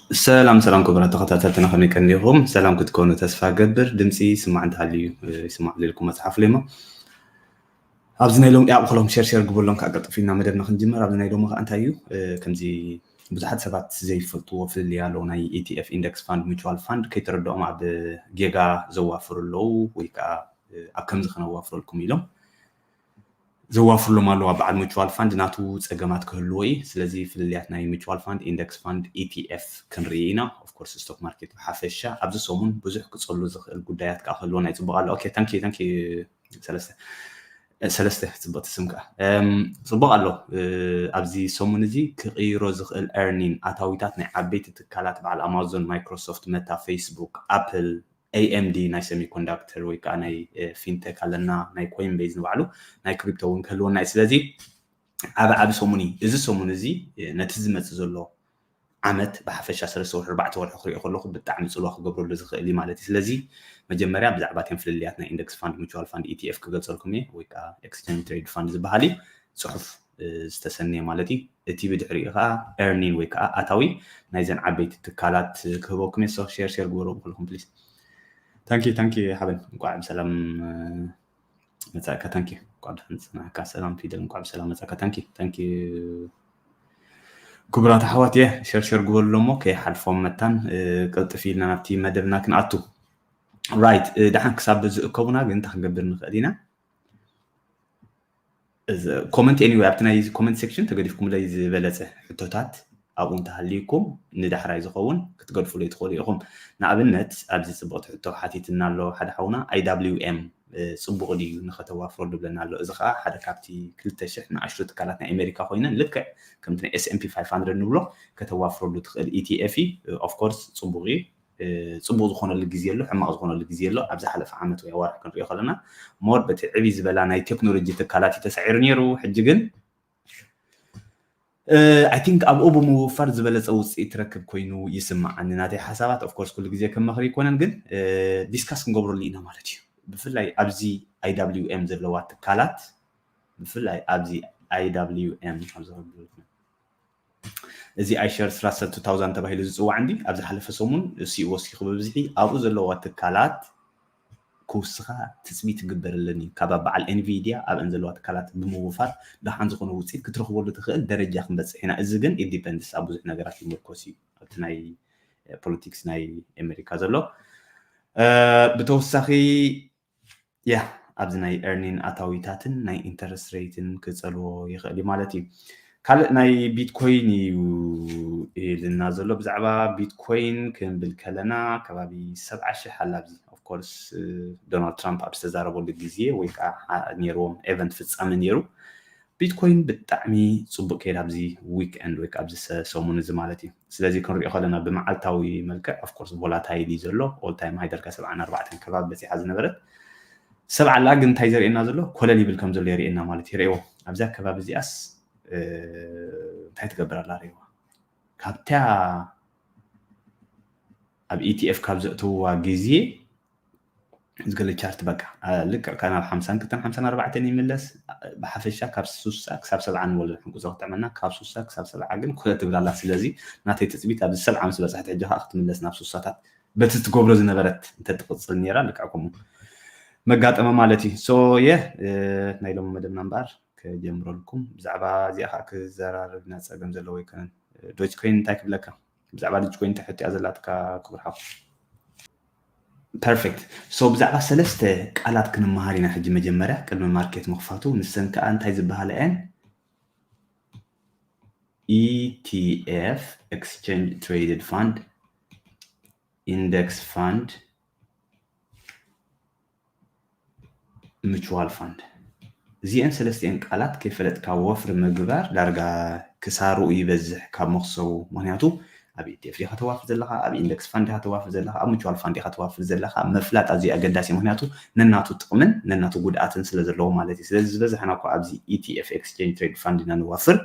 ሰላም ሰላም ክቡራት ተኸታተልትና ከመይ ቀኒኹም? ሰላም ክትኮኑ ተስፋ ገብር። ድምፂ ይስማዕ እንተሃልዩ ይስማዕ ልልኩም መፅሓፍ ለሞ ኣብዚ ናይ ሎም ያብ ክሎም ሸር ሸር ግበሎም ከዓ ቀልጥፊና መደብና ክንጅምር። ኣብዚ ናይ ሎሚ ከዓ እንታይ እዩ? ከምዚ ብዙሓት ሰባት ዘይፈልጥዎ ፍልልይ ኣለዉ። ናይ ኢቲኤፍ ኢንደክስ ፋንድ፣ ሚቹዋል ፋንድ ከይተረድኦም ኣብ ጌጋ ዘዋፍሩ ኣለዉ ወይ ከዓ ኣብ ከምዚ ከነዋፍረልኩም ኢሎም ዘዋፍርሎም ኣለዋ። በዓል ሚቹዋል ፋንድ ናቱ ፀገማት ክህልዎ እዩ። ስለዚ ፍልልያት ናይ ሚቹዋል ፋንድ፣ ኢንደክስ ፋንድ፣ ኢቲኤፍ ክንርኢ ኢና። ኦፍኮርስ ስቶክ ማርኬት ብሓፈሻ ኣብዚ ሰሙን ብዙሕ ክፀሉ ዝኽእል ጉዳያት ከዓ ክህልዎ ናይ ፅቡቅ ኣሎ። ኦኬ ታንኪ ታንኪ ሰለስተ ሰለስተ ፅብቅቲ ስም ከዓ ፅቡቅ ኣሎ። ኣብዚ ሰሙን እዚ ክቅይሮ ዝኽእል ኤርኒን ኣታዊታት ናይ ዓበይቲ ትካላት በዓል ኣማዞን፣ ማይክሮሶፍት፣ መታ፣ ፌስቡክ፣ ኣፕል፣ ኤኤምዲ ናይ ሰሚኮንዳክተር ወይ ከዓ ናይ ፊንቴክ ኣለና፣ ናይ ኮይን ቤዝ ንባዕሉ ናይ ክሪፕቶ እውን ክህልወና እዩ። ስለዚ ዓቢ ዓቢ ሰሙን እዩ እዚ ሰሙን እዚ። ነቲ ዝመፅእ ዘሎ ዓመት ብሓፈሻ ሰለስተ ወርሒ ኣርባዕተ ወርሒ ክሪኦ ከለኹ ብጣዕሚ ፅልዋ ክገብረሉ ዝኽእል እዩ ማለት እዩ። ስለዚ መጀመርያ ብዛዕባ እተን ፍልልያት ናይ ኢንደክስ ፋንድ፣ ሚቹዋል ፋንድ፣ ኢቲኤፍ ክገልፀልኩም እየ ወይ ከዓ ኤክስቸንጅ ትሬድ ፋንድ ዝበሃል እዩ። ፅሑፍ ዝተሰነየ ማለት እዩ። እቲ ብድሕሪኡ ከዓ ኤርኒን ወይ ከዓ ኣታዊ ናይዘን ዓበይቲ ትካላት ክህበኩም እየ። ሸር ሸር ግበሩ ብኩልኩም ፕሊስ። ታንኪ ታንኪ ሓበን እንኳዕ ብሰላም መጻእካ። ታንኪ እንኳዕ ብደሓን ጽናሕካ። ሰላም ፊደል እንኳዕ ብሰላም መጻእካ። ታንኪ ታንኪ ክቡራት ኣሕዋት እየ ሸር ሸር ግበሉ እሞ ከይሓልፎም መታን ቅልጥፍ ኢልና ናብቲ መደብና ክንኣቱ። ራይት ደሓን ክሳብ ዝእከቡና ግን እንታይ ክንገብር ንኽእል ኢና? ኮመንት anyway ኣብቲ ናይ ኮመንት ሴክሽን ተገዲፍኩምለይ ዝበለፀ ሕቶታት ኣብኡ እንተሃልዩኩም ንዳሕራይ ዝኸውን ክትገድፉለይ ትኽእሉ ኢኹም። ንኣብነት ኣብዚ ፅብቕቲ ሕቶ ሓቲትና ኣሎ ሓደ ሓውና ኣይዳብሊው ኤም ፅቡቕ ድዩ ንኸተዋፍረሉ ብለና ኣሎ። እዚ ከዓ ሓደ ካብቲ ክልተ ሽሕ ንኣሽቱ ትካላት ናይ ኣሜሪካ ኮይነን ልክዕ ከምቲ ናይ ኤስኤምፒ ፋይቭ ሃንድረድ ንብሎ ከተዋፍረሉ ትኽእል ኢቲኤፍ እዩ። ኦፍኮርስ ፅቡቕ እዩ። ፅቡቅ ዝኾነሉ ግዜ ኣሎ፣ ሕማቅ ዝኾነሉ ግዜ ኣሎ። ኣብ ዝሓለፈ ዓመት ወይ ኣዋርሕ ክንሪኦ ከለና ሞር በቲ ዕብይ ዝበላ ናይ ቴክኖሎጂ ትካላት እዩ ተሳዒሩ ነይሩ። ሕጂ ግን ኣይ ቲንክ ኣብኡ ብምውፋር ዝበለፀ ውፅኢት ትረክብ ኮይኑ ይስምዓኒ ናተይ ሓሳባት። ኦፍኮርስ ኩሉ ግዜ ከም መኽሪ ኣይኮነን፣ ግን ዲስካስ ክንገብረሉ ኢና ማለት እዩ። ብፍላይ ኣብዚ ኣይዳብሊው ኤም ዘለዋ ትካላት ብፍላይ ኣብዚ ኣይዳብሊው ኤም ኣብዚ እዚ ኣይሸር ስራሰ ቱ ታውዛንድ ተባሂሉ ዝፅዋዕ እንዲ ኣብ ዝሓለፈ ሰሙን ሲኢኦስ ክብብዝሒ ኣብኡ ዘለዋ ትካላት ክውስኻ ትፅቢት ይግበረለን እዩ። ካብ በዓል ኤንቪድያ ኣብአን ዘለዋ ትካላት ብምውፋር ደሓን ዝኾነ ውፅኢት ክትረኽበሉ ትኽእል ደረጃ ክንበፅሕ ኢና። እዚ ግን ኢንዲፐንድስ ኣብ ብዙሕ ነገራት ይምርኮስ እዩ ኣብቲ ናይ ፖለቲክስ ናይ ኣሜሪካ ዘሎ። ብተወሳኺ ያ ኣብዚ ናይ ኤርኒን ኣታዊታትን ናይ ኢንተረስት ሬትን ክፀልዎ ይኽእል እዩ ማለት እዩ። ካልእ ናይ ቢትኮይን እዩ ኢልና ዘሎ። ብዛዕባ ቢትኮይን ክንብል ከለና ከባቢ ሰብዓ ሽሕ ኣላ ኣብዚ። ኦፍኮርስ ዶናልድ ትራምፕ ኣብ ዝተዛረበሉ ግዜ ወይ ከዓ ነይርዎም ኤቨንት ፍፃመ ነይሩ። ቢትኮይን ብጣዕሚ ፅቡቅ ከይድ ኣብዚ ዊክ ኤንድ ወይ ከዓ ኣብዚ ሰሙን እዚ ማለት እዩ። ስለዚ ክንሪኦ ከለና ብመዓልታዊ መልክዕ ኦፍኮርስ ቮላታይል እዩ ዘሎ። ኦል ታይም ሃይ ዳርጋ ሰብዓን ኣርባዕተን ከባቢ በፂሓ ዝነበረት ሰብዓ ኣላ። ግን እንታይ ዘርእየና ዘሎ ኮለል ይብል ከም ዘሎ የርእየና ማለት እዩ። ርእይዎ ኣብዚኣ ከባቢ እዚኣስ እንታይ ትገብር ኣላ ርእይዋ። ካብታ ኣብ ኢቲኤፍ ካብ ዘእተውዋ ግዜ ዝገለ ቻርት በቃ ልክዕ ካብ ናብ ሓምሳን ክልተን ሓምሳን ኣርባዕተን ይምለስ። ብሓፈሻ ካብ ሱሳ ክሳብ ሰብዓ ንወለድ ሕንቁዞ ክጥዕመና ካብ ሱሳ ክሳብ ሰብዓ ግን ኮለ ትብል ኣላ። ስለዚ ናተይ ትፅቢት ኣብዚ ሰብዓ ምስ በፅሐት ሕጂ ከዓ ክትምለስ ናብ ሱሳታት በቲ ትገብሮ ዝነበረት እንተትቕፅል ነይራ ልክዕ ከምኡ መጋጠመ ማለት እዩ። ሶ የ ናይ ሎሚ መደብና እምበኣር ከጀምረልኩም ብዛዕባ እዚኣ ከዓ ክዘራረብ ኢና። ፀገም ዘለዎ ኣይኮነን። ዶጅ ኮይን እንታይ ክብለካ? ብዛዕባ ዶጅ ኮይን እንታይ ሕቶ እያ ዘላትካ ክቡር ሓው? ፐርፌክት። ሶ ብዛዕባ ሰለስተ ቃላት ክንመሃር ኢና ሕጂ መጀመርያ ቅድሚ ማርኬት ምኽፋቱ። ንሰን ከዓ እንታይ ዝበሃላ እየን? ኢቲኤፍ፣ ኤክስቼንጅ ትሬድድ ፋንድ፣ ኢንደክስ ፋንድ፣ ሚቹዋል ፋንድ። እዚአን ሰለስቲአን ቃላት ከይፈለጥካ ወፍሪ ምግባር ዳርጋ ክሳርኡ ይበዝሕ ካብ መኽሰቡ። ምክንያቱ ኣብ ኢቲኤፍ ዲኻ ተዋፍር ዘለኻ፣ ኣብ ኢንደክስ ፋንድ ዲኻ ተዋፍር ዘለኻ፣ ኣብ ሚቹዋል ፋንድ ዲኻ ተዋፍር ዘለኻ ምፍላጥ ኣዝዩ ኣገዳሲ። ምክንያቱ ነናቱ ጥቕምን ነናቱ ጉድኣትን ስለ ዘለዎ ማለት እዩ። ስለዚ ዝበዝሐና እኮ ኣብዚ ኢቲኤፍ ኤክስቼንጅ ትሬድ ፋንድ ኢና ንዋፍር።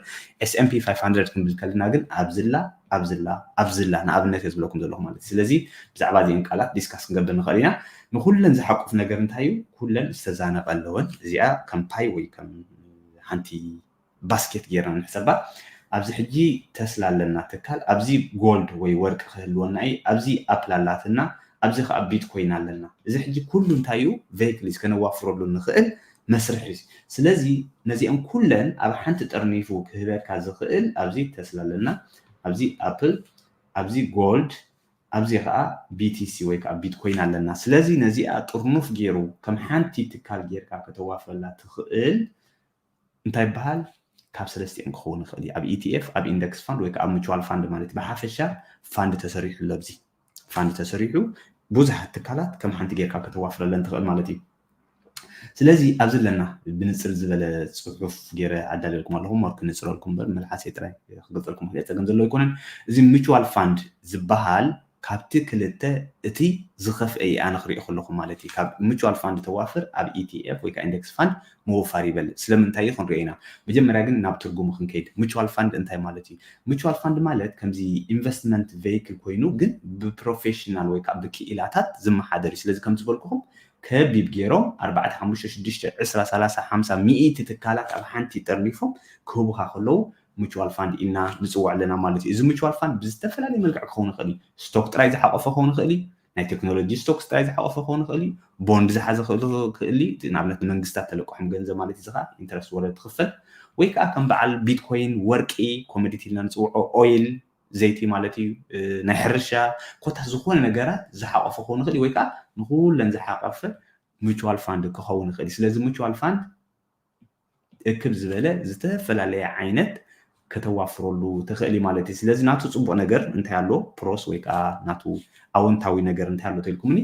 ኤስኤምፒ ፋይቭ ሃንድረድ ክንብል ከለና ግን ኣብዝላ ኣብዝላ ኣብዝላ ንኣብነት እየ ዝብለኩም ዘለኹ ማለት እዩ። ስለዚ ብዛዕባ እዚአን ቃላት ዲስካስ ክንገብር ንኽእል ኢና። ንኩለን ዝሓቁፍ ነገር እንታይ እዩ? ኩለን ዝተዛነቐ ኣለወን። እዚኣ ከም ፓይ ወይ ከም ሓንቲ ባስኬት ጌርና ንሕሰባ። ኣብዚ ሕጂ ተስላ ኣለና ትካል፣ ኣብዚ ጎልድ ወይ ወርቂ ክህልወና እዩ፣ ኣብዚ ኣፕል ኣላትና፣ ኣብዚ ከዓ ቢትኮይን ኣለና። እዚ ሕጂ ኩሉ እንታይ እዩ? ቬክልስ ከነዋፍረሉ ንኽእል መስርሕ እዩ። ስለዚ ነዚኦም ኩለን ኣብ ሓንቲ ጠርኒፉ ክህበካ ዝኽእል ኣብዚ ተስላ ኣለና፣ ኣብዚ ኣፕል፣ ኣብዚ ጎልድ፣ ኣብዚ ከዓ ቢቲሲ ወይ ከዓ ቢትኮይን ኣለና። ስለዚ ነዚኣ ጥርኑፍ ገይሩ ከም ሓንቲ ትካል ጌርካ ከተዋፍረላ ትኽእል እንታይ ይበሃል? ካብ ሰለስቲኦም ክኸውን ይኽእል እዩ። ኣብ ኢቲኤፍ፣ ኣብ ኢንደክስ ፋንድ ወይ ከዓ ኣብ ሚቹዋል ፋንድ ማለት እዩ። ብሓፈሻ ፋንድ ተሰሪሑ ኣሎ። ኣብዚ ፋንድ ተሰሪሑ ብዙሓት ትካላት ከም ሓንቲ ጌርካ ከተዋፍረለን ትኽእል ማለት እዩ። ስለዚ ኣብዚ ኣለና ብንፅር ዝበለ ፅሑፍ ገይረ ኣዳልየልኩም ኣለኹ። ሞር ክንፅረልኩም እምበር መልሓሰይ ጥራይ ክገልፀልኩም ክእል ፀገም ዘለዎ ኣይኮነን። እዚ ሚቹዋል ፋንድ ዝበሃል ካብቲ ክልተ እቲ ዝኸፍአ እዩ ኣነ ክሪኦ ከለኹ ማለት እዩ። ካብ ሚቹዋል ፋንድ ተዋፍር ኣብ ኢቲኤፍ ወይ ከዓ ኢንደክስ ፋንድ ምውፋር ይበልፅ። ስለምንታይ እዩ ክንሪኦ ኢና። መጀመርያ ግን ናብ ትርጉሙ ክንከይድ። ሚቹዋል ፋንድ እንታይ ማለት እዩ? ሚቹዋል ፋንድ ማለት ከምዚ ኢንቨስትመንት ቬይክል ኮይኑ ግን ብፕሮፌሽናል ወይ ከዓ ብክኢላታት ዝመሓደር እዩ። ስለዚ ከም ዝበልኩኹም ከቢብ ገይሮም ኣርባዕተ፣ ሓሙሽተ፣ ሽዱሽተ፣ ዕስራ፣ ሰላሳ፣ ሓምሳ፣ ሚእቲ ትካላት ኣብ ሓንቲ ጠርኒፎም ክህቡኻ ከለዉ ሚቹዋል ፋንድ ኢልና ንፅውዖ ኣለና ማለት እዩ። እዚ ሚቹዋል ፋንድ ብዝተፈላለየ መልክዕ ክኸውን ይኽእል እዩ። ስቶክ ጥራይ ዝሓቆፈ ክኸውን ይኽእል እዩ። ናይ ቴክኖሎጂ ስቶክስ ጥራይ ዝሓቆፈ ክኸውን ይኽእል እዩ። ቦንድ ዝሓዘ ክእል ይኽእል እዩ። እቲ ንኣብነት ንመንግስታት ተለቅሖም ገንዘብ ማለት እዩ። እዚ ከዓ ኢንተረስት ወለድ ትኽፈል ወይ ከዓ ከም በዓል ቢትኮይን፣ ወርቂ፣ ኮሞዲቲ ኢልና ንፅውዖ፣ ኦይል፣ ዘይቲ ማለት እዩ፣ እ፣ ናይ ሕርሻ ኮታ ዝኾነ ነገራት ዝሓቆፈ ክኸውን ይኽእል እዩ። ወይ ከዓ ንኩለን ዝሓቆፈ ሚቹዋል ፋንድ ክኸውን ይኽእል እዩ። ስለዚ ሚቹዋል ፋንድ እክብ ዝበለ ዝተፈላለየ ዓይነት ከተዋፍረሉ ትኽእል እዩ ማለት እዩ። ስለዚ ናቱ ፅቡቕ ነገር እንታይ ኣሎ? ፕሮስ ወይ ከዓ ናቱ ኣወንታዊ ነገር እንታይ ኣሎ ተልኩምኒ፣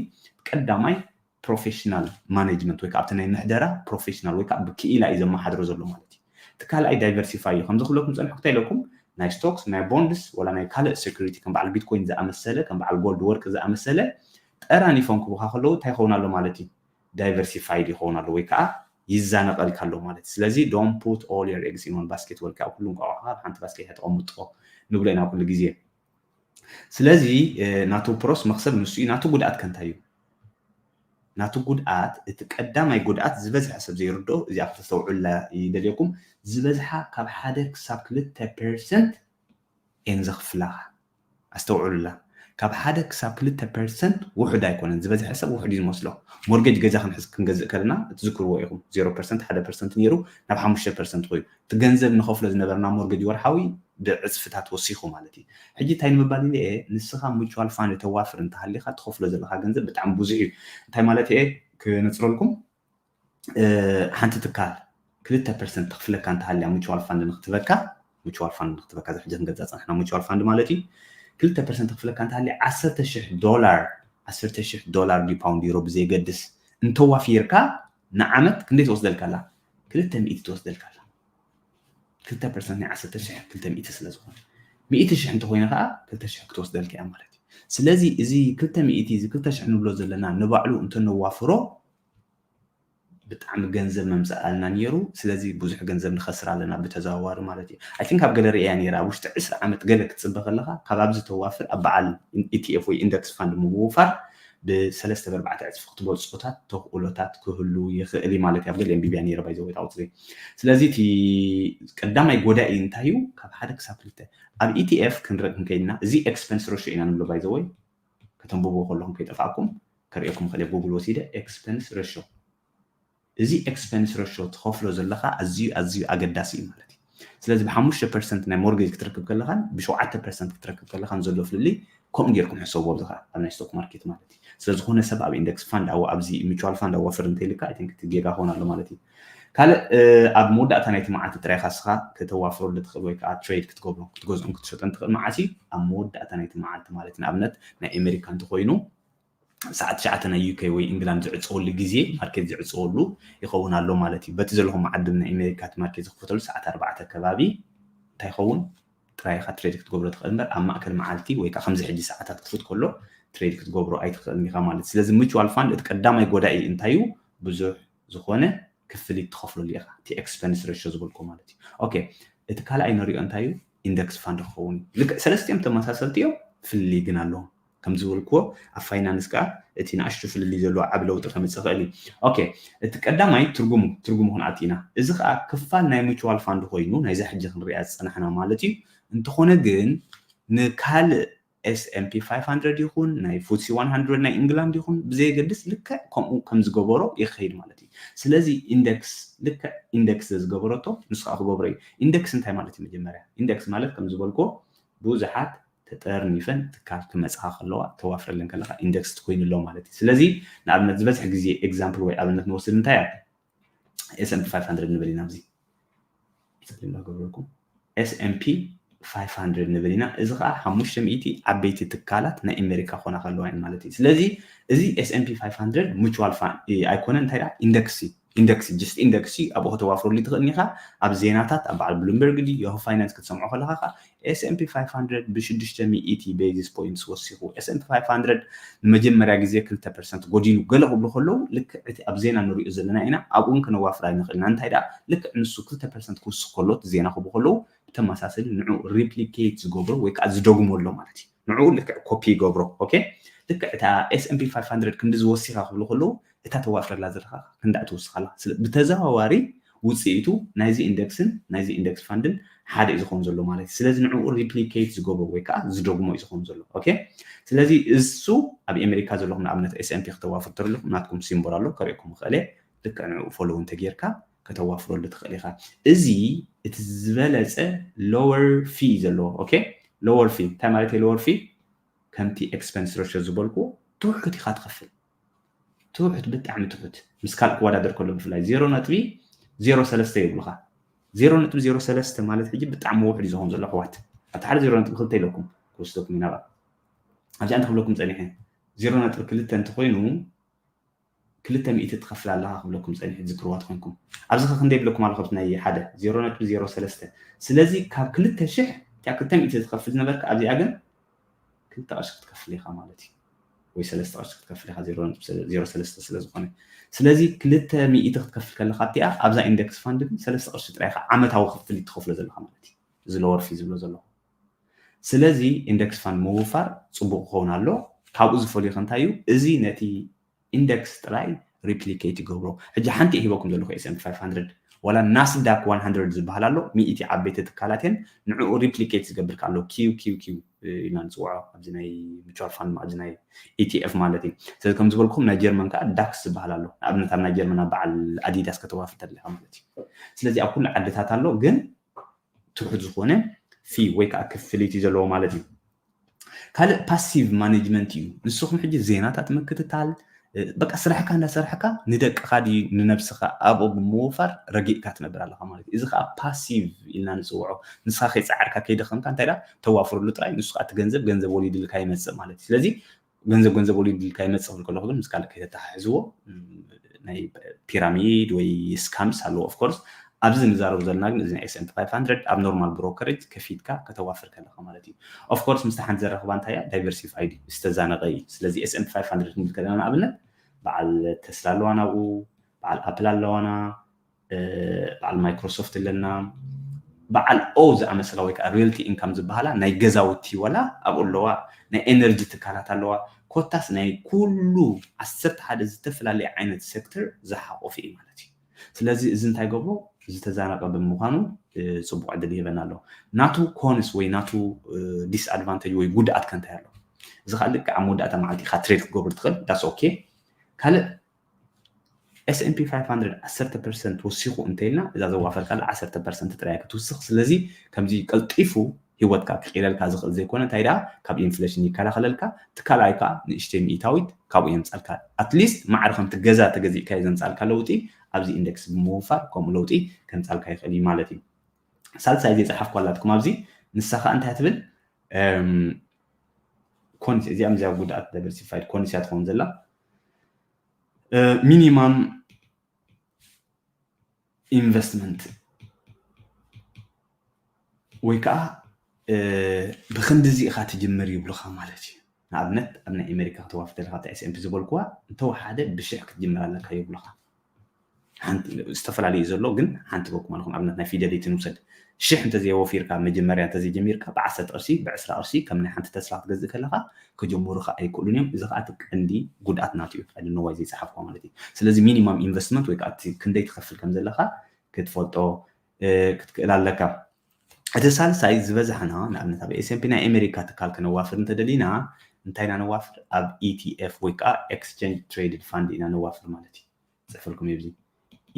ቀዳማይ ፕሮፌሽናል ማኔጅመንት ወይ ከዓ ኣብቲ ናይ ምሕደራ ፕሮፌሽናል ወይ ከዓ ብክኢላ እዩ ዘመሓድሮ ዘሎ ማለት እዩ። እቲ ካልኣይ ዳይቨርሲፋይ እዩ። ከምዚ ክብለኩም ዝፀንሐ እንታይ ኢለኩም? ናይ ስቶክስ፣ ናይ ቦንድስ፣ ወላ ናይ ካልእ ሴኩሪቲ ከም በዓል ቢትኮይን ዝኣመሰለ፣ ከም በዓል ጎልድ ወርቂ ዝኣመሰለ ጠራኒፎም ክቡካ ከለዉ እንታይ ይኸውን ኣሎ ማለት እዩ? ዳይቨርሲፋይድ ይኸውን ኣሎ ወይ ከዓ ይዛነቐልካ ኣሎ ማለት እዩ። ስለዚ don't put all your eggs in one basket፣ ወልካ ኩሉ እንቋቑሖ ኣብ ሓንቲ ባስኬት ተቐምጦ ንብሎ ኢና ኩሉ ግዜ። ስለዚ፣ እ፣ ናቱ ፕሮስ መኽሰብ ንሱ እዩ። ናቱ ጉድኣት ከ እንታይ እዩ? ናቱ ጉድኣት፣ እቲ ቀዳማይ ጉድኣት ዝበዝሐ ሰብ ዘይርድኦ፣ እዚኣ ከተስተውዕሉላ ይደልየኩም፣ ዝበዝሓ ካብ ሓደ ክሳብ ክልተ ፐርሰንት እየን ዘኽፍላኻ። ኣስተውዕሉላ፣ ካብ ሓደ ክሳብ ክልተ ፐርሰንት ውሑድ ኣይኮነን። ዝበዝሐ ሰብ ውሑድ እዩ ዝመስሎ። ሞርጌጅ ገዛ ክንሕዝ፣ ክንገዝእ ከለና ትዝክርዎ ኢኹም፣ ዜሮ ፐርሰንት፣ ሓደ ፐርሰንት ነይሩ፣ ናብ ሓሙሽተ ፐርሰንት ኮይኑ፣ እቲ ገንዘብ ንኸፍሎ ዝነበርና ሞርጌጅ ወርሓዊ ብዕፅፍታት ወሲኹ ማለት እዩ። ሕጂ እንታይ ንምባል ኢለ እየ፣ ንስኻ ሚቹዋል ፋንድ ተዋፍር እንተሃሊኻ፣ ትኸፍሎ ዘለኻ ገንዘብ ብጣዕሚ ብዙሕ እዩ። እንታይ ማለት እየ ክነፅረልኩም? እ፣ ሓንቲ ትካል ክልተ ፐርሰንት ተኽፍለካ እንተሃልያ፣ ሚቹዋል ፋንድ ንክትበካ፣ ሚቹዋል ፋንድ ንክትበካ፣ እዚ ሕጂ ክንገልፃ ፀናሕና፣ ሚቹዋል ፋንድ ማለት እዩ። ክልተ ፐርሰንት ተኽፍለካ እንተሃልያ፣ ዓሰርተ ሽሕ ዶላር፣ ዓሰርተ ሽሕ ዶላር ድዩ ፓውንድ ዩሮ ብዘየገድስ እንተዋፊርካ፣ ንዓመት ክንደይ ትወስደልካ ኣላ? ክልተ ሚእቲ ትወስደልካ ኣላ። ክልተ ፐርሰንት ናይ ዓሰርተ ሽሕ ክልተ ሚእቲ ስለ ዝኾነ፣ ሚእቲ ሽሕ እንተኾይኑ ከዓ ክልተ ሽሕ ክትወስደልካ እያ ማለት እዩ። ስለዚ እዚ ክልተ ሚእቲ፣ እዚ ክልተ ሽሕ ንብሎ ዘለና ንባዕሉ እንተነዋፍሮ ብጣዕሚ ገንዘብ መምፅእ ኣልና ነይሩ። ስለዚ ብዙሕ ገንዘብ ንኸስር ኣለና ብተዘዋዋሪ ማለት እዩ። I think ኣብ ገለ ርእያ ነይራ፣ ኣብ ውሽጢ ዕስራ ዓመት ገለ ክትፅበ ከለኻ ካብ ኣብዚ ተዋፍር ኣብ በዓል ኢቲኤፍ ወይ ኢንደክስ ፋንድ ምውፋር ብሰለስተ ብኣርባዕተ ዕፅፊ ክትበፅሖታት ተኽእሎታት ክህሉ ይኽእል እዩ ማለት እዩ። ኣብ ገለ ኣንቢብያ ነይረ ባይዘወይ ታውፅዘይ። ስለዚ እቲ ቀዳማይ ጎዳኢ እንታይ እዩ? ካብ ሓደ ክሳብ ክልተ ኣብ ኢቲኤፍ ክንርኢ ክንከይድና፣ እዚ ኤክስፐንስ ሬሽዮ ኢና ንብሎ ባይዘወይ፣ ከተንብብዎ ከለኹም ከይጠፍኣኩም ከርእየኩም ክእል እየ፣ ጉግል ወሲደ ኤክስፐንስ ሬሽዮ። እዚ ኤክስፐንስ ሬሽዮ ትኸፍሎ ዘለኻ ኣዝዩ ኣዝዩ ኣገዳሲ እዩ ማለት እዩ። ስለዚ ብሓሙሽተ ፐርሰንት ናይ ሞርጌጅ ክትረክብ ከለኻን ብሸውዓተ ፐርሰንት ክትረክብ ከለኻን ዘሎ ፍልልይ ከምኡ ጌርኩም ሕሰብዎ፣ ኣብዚ ኸዓ ኣብ ናይ ስቶክ ማርኬት ማለት እዩ። ስለ ዝኾነ ሰብ ኣብ ኢንደክስ ፋንድ ኣዋ-፣ ኣብዚ ሚቹዋል ፋንድ ኣዋፍር እንተይልካ፣ I think እቲ ጌጋ ክኸውን ኣሎ ማለት እዩ። ካልእ፣ እ፣ ኣብ መወዳእታ ናይቲ መዓልቲ ጥራይ ኢኻ ንስኻ ከተዋፍረሉ ትኽእል ወይ ከዓ ትሬድ ክትገብሮ፣ ክትገዝኦን ክትሸጦን ትኽእል መዓልቲ ኣብ መወዳእታ ናይቲ መዓልቲ ማለት እዩ። ንኣብነት ናይ ኣሜሪካ እንተኾይኑ ሰዓት ትሽዓተ ናይ ዩኬ ወይ ኢንግላንድ ዝዕፀወሉ ግዜ፣ ማርኬት ዝዕፀወሉ ይኸውን ኣሎ ማለት እዩ። በቲ ዘለኹም ዓዲ ናይ ኣሜሪካ እቲ ማርኬት ዝኽፈተሉ ሰዓት ኣርባዕተ ከባቢ እንታይ ይኸውን? ጥራይ ኢኻ ትሬድ ክትገብሮ ትኽእል እምበር ኣብ ማእከል መዓልቲ ወይ ከዓ ከምዚ ሕጂ ሰዓታት ክፉት ከሎ ትሬድ ክትገብሮ ኣይትኽእልን ኢኻ ማለት እዩ። ስለዚ ሚቹዋል ፋንድ እቲ ቀዳማይ ጎዳኢ እንታይ እዩ? ብዙሕ ዝኾነ ክፍሊት ትኸፍለሉ ኢኻ፣ እቲ ኤክስፐንስ ሬሽዮ ዝበልኩ ማለት እዩ። ኦኬ፣ እቲ ካልኣይ ንሪኦ እንታይ እዩ? ኢንደክስ ፋንድ ክኸውን እዩ። ልክዕ ሰለስቲኦም ተመሳሰልቲ እዮም፣ ፍልልይ ግን ኣለዎም። ከም ዝበልክዎ ኣብ ፋይናንስ ከዓ እቲ ንኣሽቱ ፍልልይ ዘለዎ ዓብ ለውጢ ከምፅእ ይኽእል እዩ። ኦኬ፣ እቲ ቀዳማይ ትርጉሙ ትርጉሙ ክንኣቲ ኢና። እዚ ከዓ ክፋል ናይ ሙቹዋል ፋንድ ኮይኑ ናይዛ ሕጂ ክንሪኣ ዝፀናሕና ማለት እዩ። እንተኾነ ግን ንካልእ S&P five hundred ይኹን ናይ ፉትሲ one hundred ናይ ኢንግላንድ ይኹን ብዘየገድስ ልክዕ ከምኡ ከም ዝገበሮ ይኸይድ ማለት እዩ። ስለዚ ኢንደክስ ልክዕ ኢንደክስ ዝገበረቶ ንሱ ከዓ ክገብሮ እዩ። ኢንደክስ እንታይ ማለት እዩ? መጀመርያ ኢንደክስ ማለት ከም ዝበልክዎ ብዙሓት ተጠርኒፈን ትካል ክመፅኻ ከለዋ ተዋፍረለን ከለካ ኢንደክስ ትኮይኑ ኣሎ ማለት እዩ። ስለዚ ንኣብነት ዝበዝሕ ግዜ ኤግዛምፕል ወይ ኣብነት ንወስድ እንታይ እያ? S&P five hundred ንብል ኢና። ኣብዚ ጸሊም ላገበርኩም S&P five hundred ንብል ኢና። እዚ ከዓ ሓሙሽተ ሚእቲ ዓበይቲ ትካላት ናይ ኣሜሪካ ኮና ከለዋ ማለት እዩ። ስለዚ እዚ S&P five hundred ሙቹዋል ፋንድ ኣይኮነ፣ እንታይ ደኣ ኢንደክስ ኢንደክስ ጅስት ኢንደክስ ኣብኡ ከተዋፍረሉ ትኽእል ኢኻ። ኣብ ዜናታት ኣብ በዓል ብሉምበርግ ድዩ ያሁ ፋይናንስ ክትሰምዖ ከለካ ከዓ S&P five hundred ብሽዱሽተ ሚእቲ ቤዚስ ፖይንትስ ወሲኹ። S&P five hundred ንመጀመርያ ግዜ ክልተ ፐርሰንት ጎዲሉ ገለ ክብሉ ከለዉ ልክዕ እቲ ኣብ ዜና ንሪኦ ዘለና ኢና። ኣብኡ እውን ከነዋፍራ ንኽእል ኢና። እንታይ ደኣ ልክዕ ንሱ ክልተ ፐርሰንት ክውስኽ ከሎ እቲ ዜና ክብሉ ከለዉ ብተመሳሰሊ ንዑ ሪፕሊኬት ዝገብሮ ወይ ከዓ ዝደግሞ ኣሎ ማለት እዩ። ንዑ ልክዕ ኮፒ ይገብሮ። ኦኬ፣ ልክዕ እታ S&P five hundred ክንዲ ዝወሲኻ ክብሉ ከለዉ እታ ተዋፍረላ ዘለካ ክንዳእ ትውስኻላ። ብተዘዋዋሪ ውፅኢቱ ናይዚ ኢንደክስን ናይዚ ኢንደክስ ፋንድን ሓደ እዩ ዝኸውን ዘሎ ማለት እዩ። ስለዚ ንዕኡ ሪፕሊኬት ዝገብሮ ወይ ከዓ ዝደግሞ እዩ ዝኸውን ዘሎ። ኦኬ፣ ስለዚ እሱ ኣብ ኣሜሪካ ዘለኹም ንኣብነት S&P ክተዋፍር ተደሊኹም ናትኩም ሲምቦል ኣሎ ከርእየኩም ይኽእል እየ። ልክዕ ንዕኡ ፎሎው እንተጌርካ ከተዋፍረሉ ትኽእል ኢኻ። እዚ እቲ ዝበለፀ ሎወር ፊ ዘለዎ። ኦኬ፣ ሎወር ፊ እንታይ ማለት እዩ? ሎወር ፊ ከምቲ ኤክስፐንስ ሬሽዮ ዝበልኩ ትውሕድ ኢኻ ትኸፍል። ትውሕድ፣ ብጣዕሚ ትውሕድ፣ ምስ ካልእ ክወዳደር ከሎ ብፍላይ ዜሮ ነጥቢ ዜሮ ሰለስተ ይብሉኻ። ዜሮ ነጥቢ ዜሮ ሰለስተ ማለት ሕጂ ብጣዕሚ ውሕድ እዩ ዝኸውን ዘሎ ኣሕዋት። ኣብቲ ሓደ ዜሮ ነጥቢ ክልተ ኢለኩም ክወስደኩም ኢና። ኣብዚኣ እንታይ ክብለኩም ፀኒሐ? ዜሮ ነጥቢ ክልተ እንተኮይኑ ክልተ ሚእቲ ትኸፍል ኣለኻ ክብለኩም ፀኒሐ፣ ትዝክርዋ ተኮይንኩም። ኣብዚ ከ ክንደይ ይብለኩም ኣሎ? ካብቲ ናይ ሓደ ዜሮ ነጥቢ ዜሮ ሰለስተ። ስለዚ ካብ ክልተ ሽሕ እቲኣ ክልተ ሚእቲ ትኸፍል ዝነበርካ ኣብዚኣ ግን ክልተ ቅርሺ ክትከፍል ኢኻ ማለት እዩ። ወይ ሰለስተ ቅርሺ ክትከፍል ኢኻ፣ ዜሮ ነጥቢ ዜሮ ሰለስተ ስለ ዝኾነ። ስለዚ ክልተ ሚእቲ ክትከፍል ከለኻ እቲኣ ኣብዛ ኢንደክስ ፋንድ ግን ሰለስተ ቅርሺ ጥራይ ኢኻ ዓመታዊ ክፍሊት ትኸፍሎ ዘለኻ ማለት እዩ። እዚ ሎወር ፊ ዝብሎ ዘለኹ። ስለዚ ኢንደክስ ፋንድ ምውፋር ፅቡቕ ክኸውን ኣሎ። ካብኡ ዝፈልዮ ከ እንታይ እዩ? እዚ ነቲ ኢንደክስ ጥራይ ሪፕሊኬት ይገብሮ። ሕጂ ሓንቲ እየ ሂበኩም ዘለኹ S&P five hundred፣ ዋላ ናስዳክ one hundred ዝበሃል ኣሎ፣ ሚእቲ ዓበይቲ ትካላት እየን። ንዕኡ ሪፕሊኬት ዝገብር ኣሎ፣ ኪው ኪው ኪው ኢልና ንፅውዖ ኣብዚ ናይ ሙቹዋል ፋንድ፣ ኣብዚ ናይ ኢቲኤፍ ማለት እዩ። ስለዚ ከም ዝበልኩም ናይ ጀርመን ከዓ ዳክስ ዝበሃል ኣሎ። ንኣብነት ኣብ ናይ ጀርመን ኣብ በዓል ኣዲዳስ ከተዋፍር ተደሊኻ ማለት እዩ። ስለዚ ኣብ ኩሉ ዓድታት ኣሎ፣ ግን ትሑት ዝኾነ ፊ ወይ ከዓ ክፍሊት እዩ ዘለዎ ማለት እዩ። ካልእ ፓሲቭ ማኔጅመንት እዩ። ንስኹም ሕጂ ዜናታት ምክትታል፣ እ፣ በቃ ስራሕካ እንዳሰርሕካ ንደቅኻ ድዩ ንነብስኻ ኣብኡ ብምውፋር ረጊእካ ትነብር ኣለኻ ማለት እዩ። እዚ ከዓ ፓሲቭ ኢልና ንፅውዖ። ንስኻ ከይፀዓርካ ከይደኸምካ እንታይ ደኣ ተዋፍረሉ ጥራይ፣ ንሱ ከዓ እቲ ገንዘብ ገንዘብ ወሊድልካ ይመፅእ ማለት እዩ። ስለዚ ገንዘብ ገንዘብ ወሊድልካ ይመፅእ ክብል ከለኹ ግን ምስ ካልእ ከይተተሓሕዝዎ፣ ም፣ ናይ ፒራሚድ ወይ ስካምስ ኣለዎ። ኦፍኮርስ ኣብዚ ንዛረብ ዘለና ግን እዚ ናይ S&P five hundred ኣብ ኖርማል ብሮከሬጅ ከፊትካ ከተዋፍር ከለኻ ማለት እዩ። ኦፍኮርስ ምስቲ ሓንቲ ዘራኽባ እንታይ እያ? ዳይቨርሲፋይድ ዝተዛነቐ እዩ። ስለዚ S&P five hundred ክንብል ከለና ንኣብነት በዓል ተስላ ኣለዋ ናብኡ፣ በዓል ኣፕል ኣለዋና፣ እ፣ በዓል ማይክሮሶፍት ኣለና፣ በዓል ኦ ዝኣመሰላ ወይ ከዓ ሪልቲ ኢንካም ዝበሃላ ናይ ገዛውቲ ዋላ ኣብኡ ኣለዋ፣ ናይ ኤነርጂ ትካላት ኣለዋ። ኮታስ ናይ ኩሉ ዓሰርተ ሓደ ዝተፈላለየ ዓይነት ሴክተር ዝሓቆፈ እዩ ማለት እዩ። ስለዚ እዚ እንታይ ገብሮ? ዝተዛነቐ ብምዃኑ፣ እ፣ ፅቡቕ ዕድል ይህበና ኣሎ። ናቱ ኮንስ ወይ ናቱ፣ እ፣ ዲስኣድቫንቴጅ ወይ ጉድኣት ከ እንታይ ኣሎ? እዚ ከዓ ልክዕ ኣብ መወዳእታ መዓልቲ ኢኻ ትሬድ ክትገብር ትኽእል። ዳስ ኦኬ። ካልእ S&P five hundred ዓሰርተ ፐርሰንት ወሲኹ እንተኢልና እዛ ዘዋፈርካላ ዓሰርተ ፐርሰንት ጥራይ ክትውስኽ። ስለዚ ከምዚ ቀልጢፉ ህይወትካ ክቕይረልካ ዝኽእል ዘይኮነ እንታይ ደኣ ካብ ኢንፍሌሽን ይከላኸለልካ። እቲ ካልኣይ ከዓ ንእሽተይ ሚእታዊት ካብኡ የምፃልካ። ኣትሊስት ማዕረ ከምቲ ገዛ ተገዚእካዮ ዘምፃልካ ለውጢ ኣብዚ ኢንደክስ ብምውፋር ከምኡ ለውጢ ከምፃልካ ይኽእል እዩ ማለት እዩ። ሳልሳይ ዘይፀሓፍኳ ኣላትኩም ኣብዚ፣ ንሳ ከዓ እንታይ ትብል? እም፣ ኮንስ፣ እዚኣ ምስዚኣ ጉድኣት ዳይቨርሲፋይድ ኮንስ እያ ትኸውን ዘላ። እ፣ ሚኒማም ኢንቨስትመንት ወይ ከዓ፣ እ፣ ብክንድዚ ኢኻ ትጅምር ይብሉኻ ማለት እዩ። ንኣብነት ኣብ ናይ ኣሜሪካ ከተዋፍር ተለካ ኣብታ S&P ዝበልኩዋ እንተወሓደ ብሽሕ ክትጅምር ኣለካ ይብሉኻ። ሓንቲ፣ ዝተፈላለዩ እዩ ዘሎ፣ ግን ሓንቲ በኩም ኣለኹም። ኣብነት ናይ ፊደሊቲ ንውሰድ። ሽሕ እንተዘይወፊርካ መጀመርያ እንተዘይጀሚርካ ብዓሰርተ ቅርሺ ብዕስራ ቅርሺ ከም ናይ ሓንቲ ተስላ ክትገዝእ ከለካ ክጀምሩካ ኣይክእሉን እዮም። እዚ ከዓ እቲ ቀንዲ ጉድኣት ናቱ እዩ። I don't know why ዘይፀሓፍኳ ማለት እዩ። ስለዚ ሚኒማም ኢንቨስትመንት ወይ ከዓ እቲ ክንደይ ትኸፍል ከም ዘለካ ክትፈልጦ ክትክእል ኣለካ። እቲ ሳልሳይ ዝበዛሕና ንኣብነት ኣብ S and P ናይ ኣሜሪካ ትካል ከነዋፍር እንተደሊና እንታይ ኢና ነዋፍር? ኣብ E T F ወይ ከዓ exchange traded fund ኢና ነዋፍር ማለት እዩ። ፅሕፈልኩም እዩ።